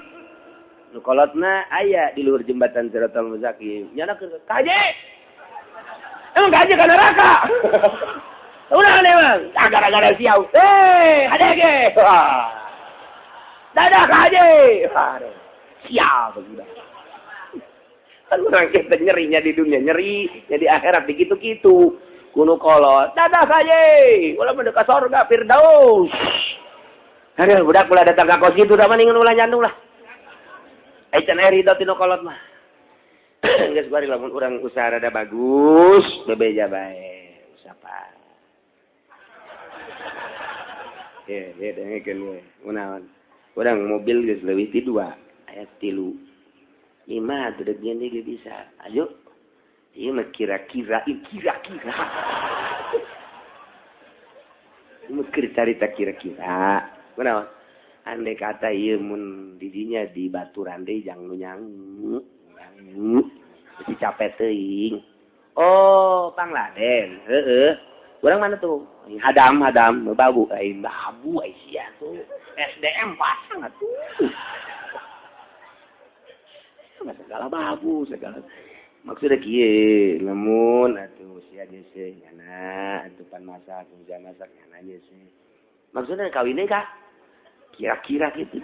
Nu kolotna aya di luhur jembatan Siratal Mustaqim. Nyana ke kaje. Emang kaje ka neraka. Ulah emang gara-gara siau. Eh, hade ge. Dadah kaje. Aduh, sial sudah. Kan orang kita nyerinya di dunia, nyeri jadi akhirat begitu-gitu. Kuno kolot, dadah saja, ulah mendekat surga Firdaus. Aduh, budak ulah datang ke kos gitu, dah mendingan ulah nyandung lah. Ai can eri ridho tinu kolot mah. Geus bari lamun urang usaha rada bagus, bebeja bae, usaha. Ye, ye dengekeun we. Kunaon? Urang mobil geus leuwih ti 2, aya 3. Lima tuh deg dia bisa. Ayo, ieu mah kira-kira, kira-kira. Ieu mah keur carita kira-kira. Kunaon? Andai kata ieu mun didinya di baturan deui jang nu nyangu. Mesti capek teuing. Oh, Pangladen. Heeh. Urang mana tuh? Hadam, hadam, babu, aing babu ai sia tuh. SDM pasang atuh. Segala babu segala maksudnya kieu lamun atuh sia geus nyana atuh pan masak hujan masak nyana geus maksudnya kawin deui ka kira-kira kitu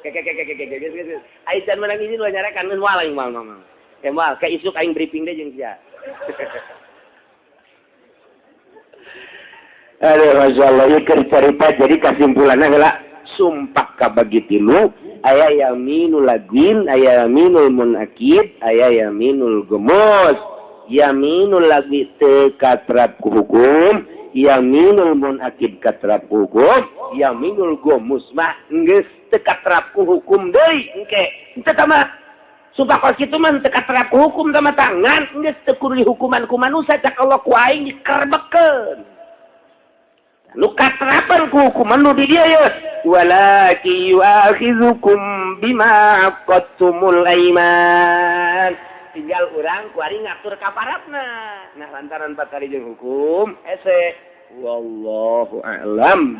keke ai can menang izin ulah nyarekan geus moal aing moal moal moal ka isuk aing briefing deui jeung sia. Aduh masyaallah ieu keur carita jadi kasimpulanna heula sumpah kabagi tilu aya yaminul lagwin, aya yaminul munakid, aya yaminul gemus. Yaminul lagwi teu katrap ku hukum, yaminul munakid katrap ku hukum, yaminul gemus mah geus teu katrap ku hukum deui engke. Teu tama sumpah kos kitu mah teu katrap ku hukum tama tangan geus teu kudu dihukuman ku manusia cak Allah ku aing dikerbekkeun. Nu katrapan ku hukuman nu di dieu ye. Walaki yu'akhidzukum bima aqadtumul aiman. Tinggal urang kuari ngatur kaparatna. Nah lantaran patari jeung hukum hese. Wallahu a'lam.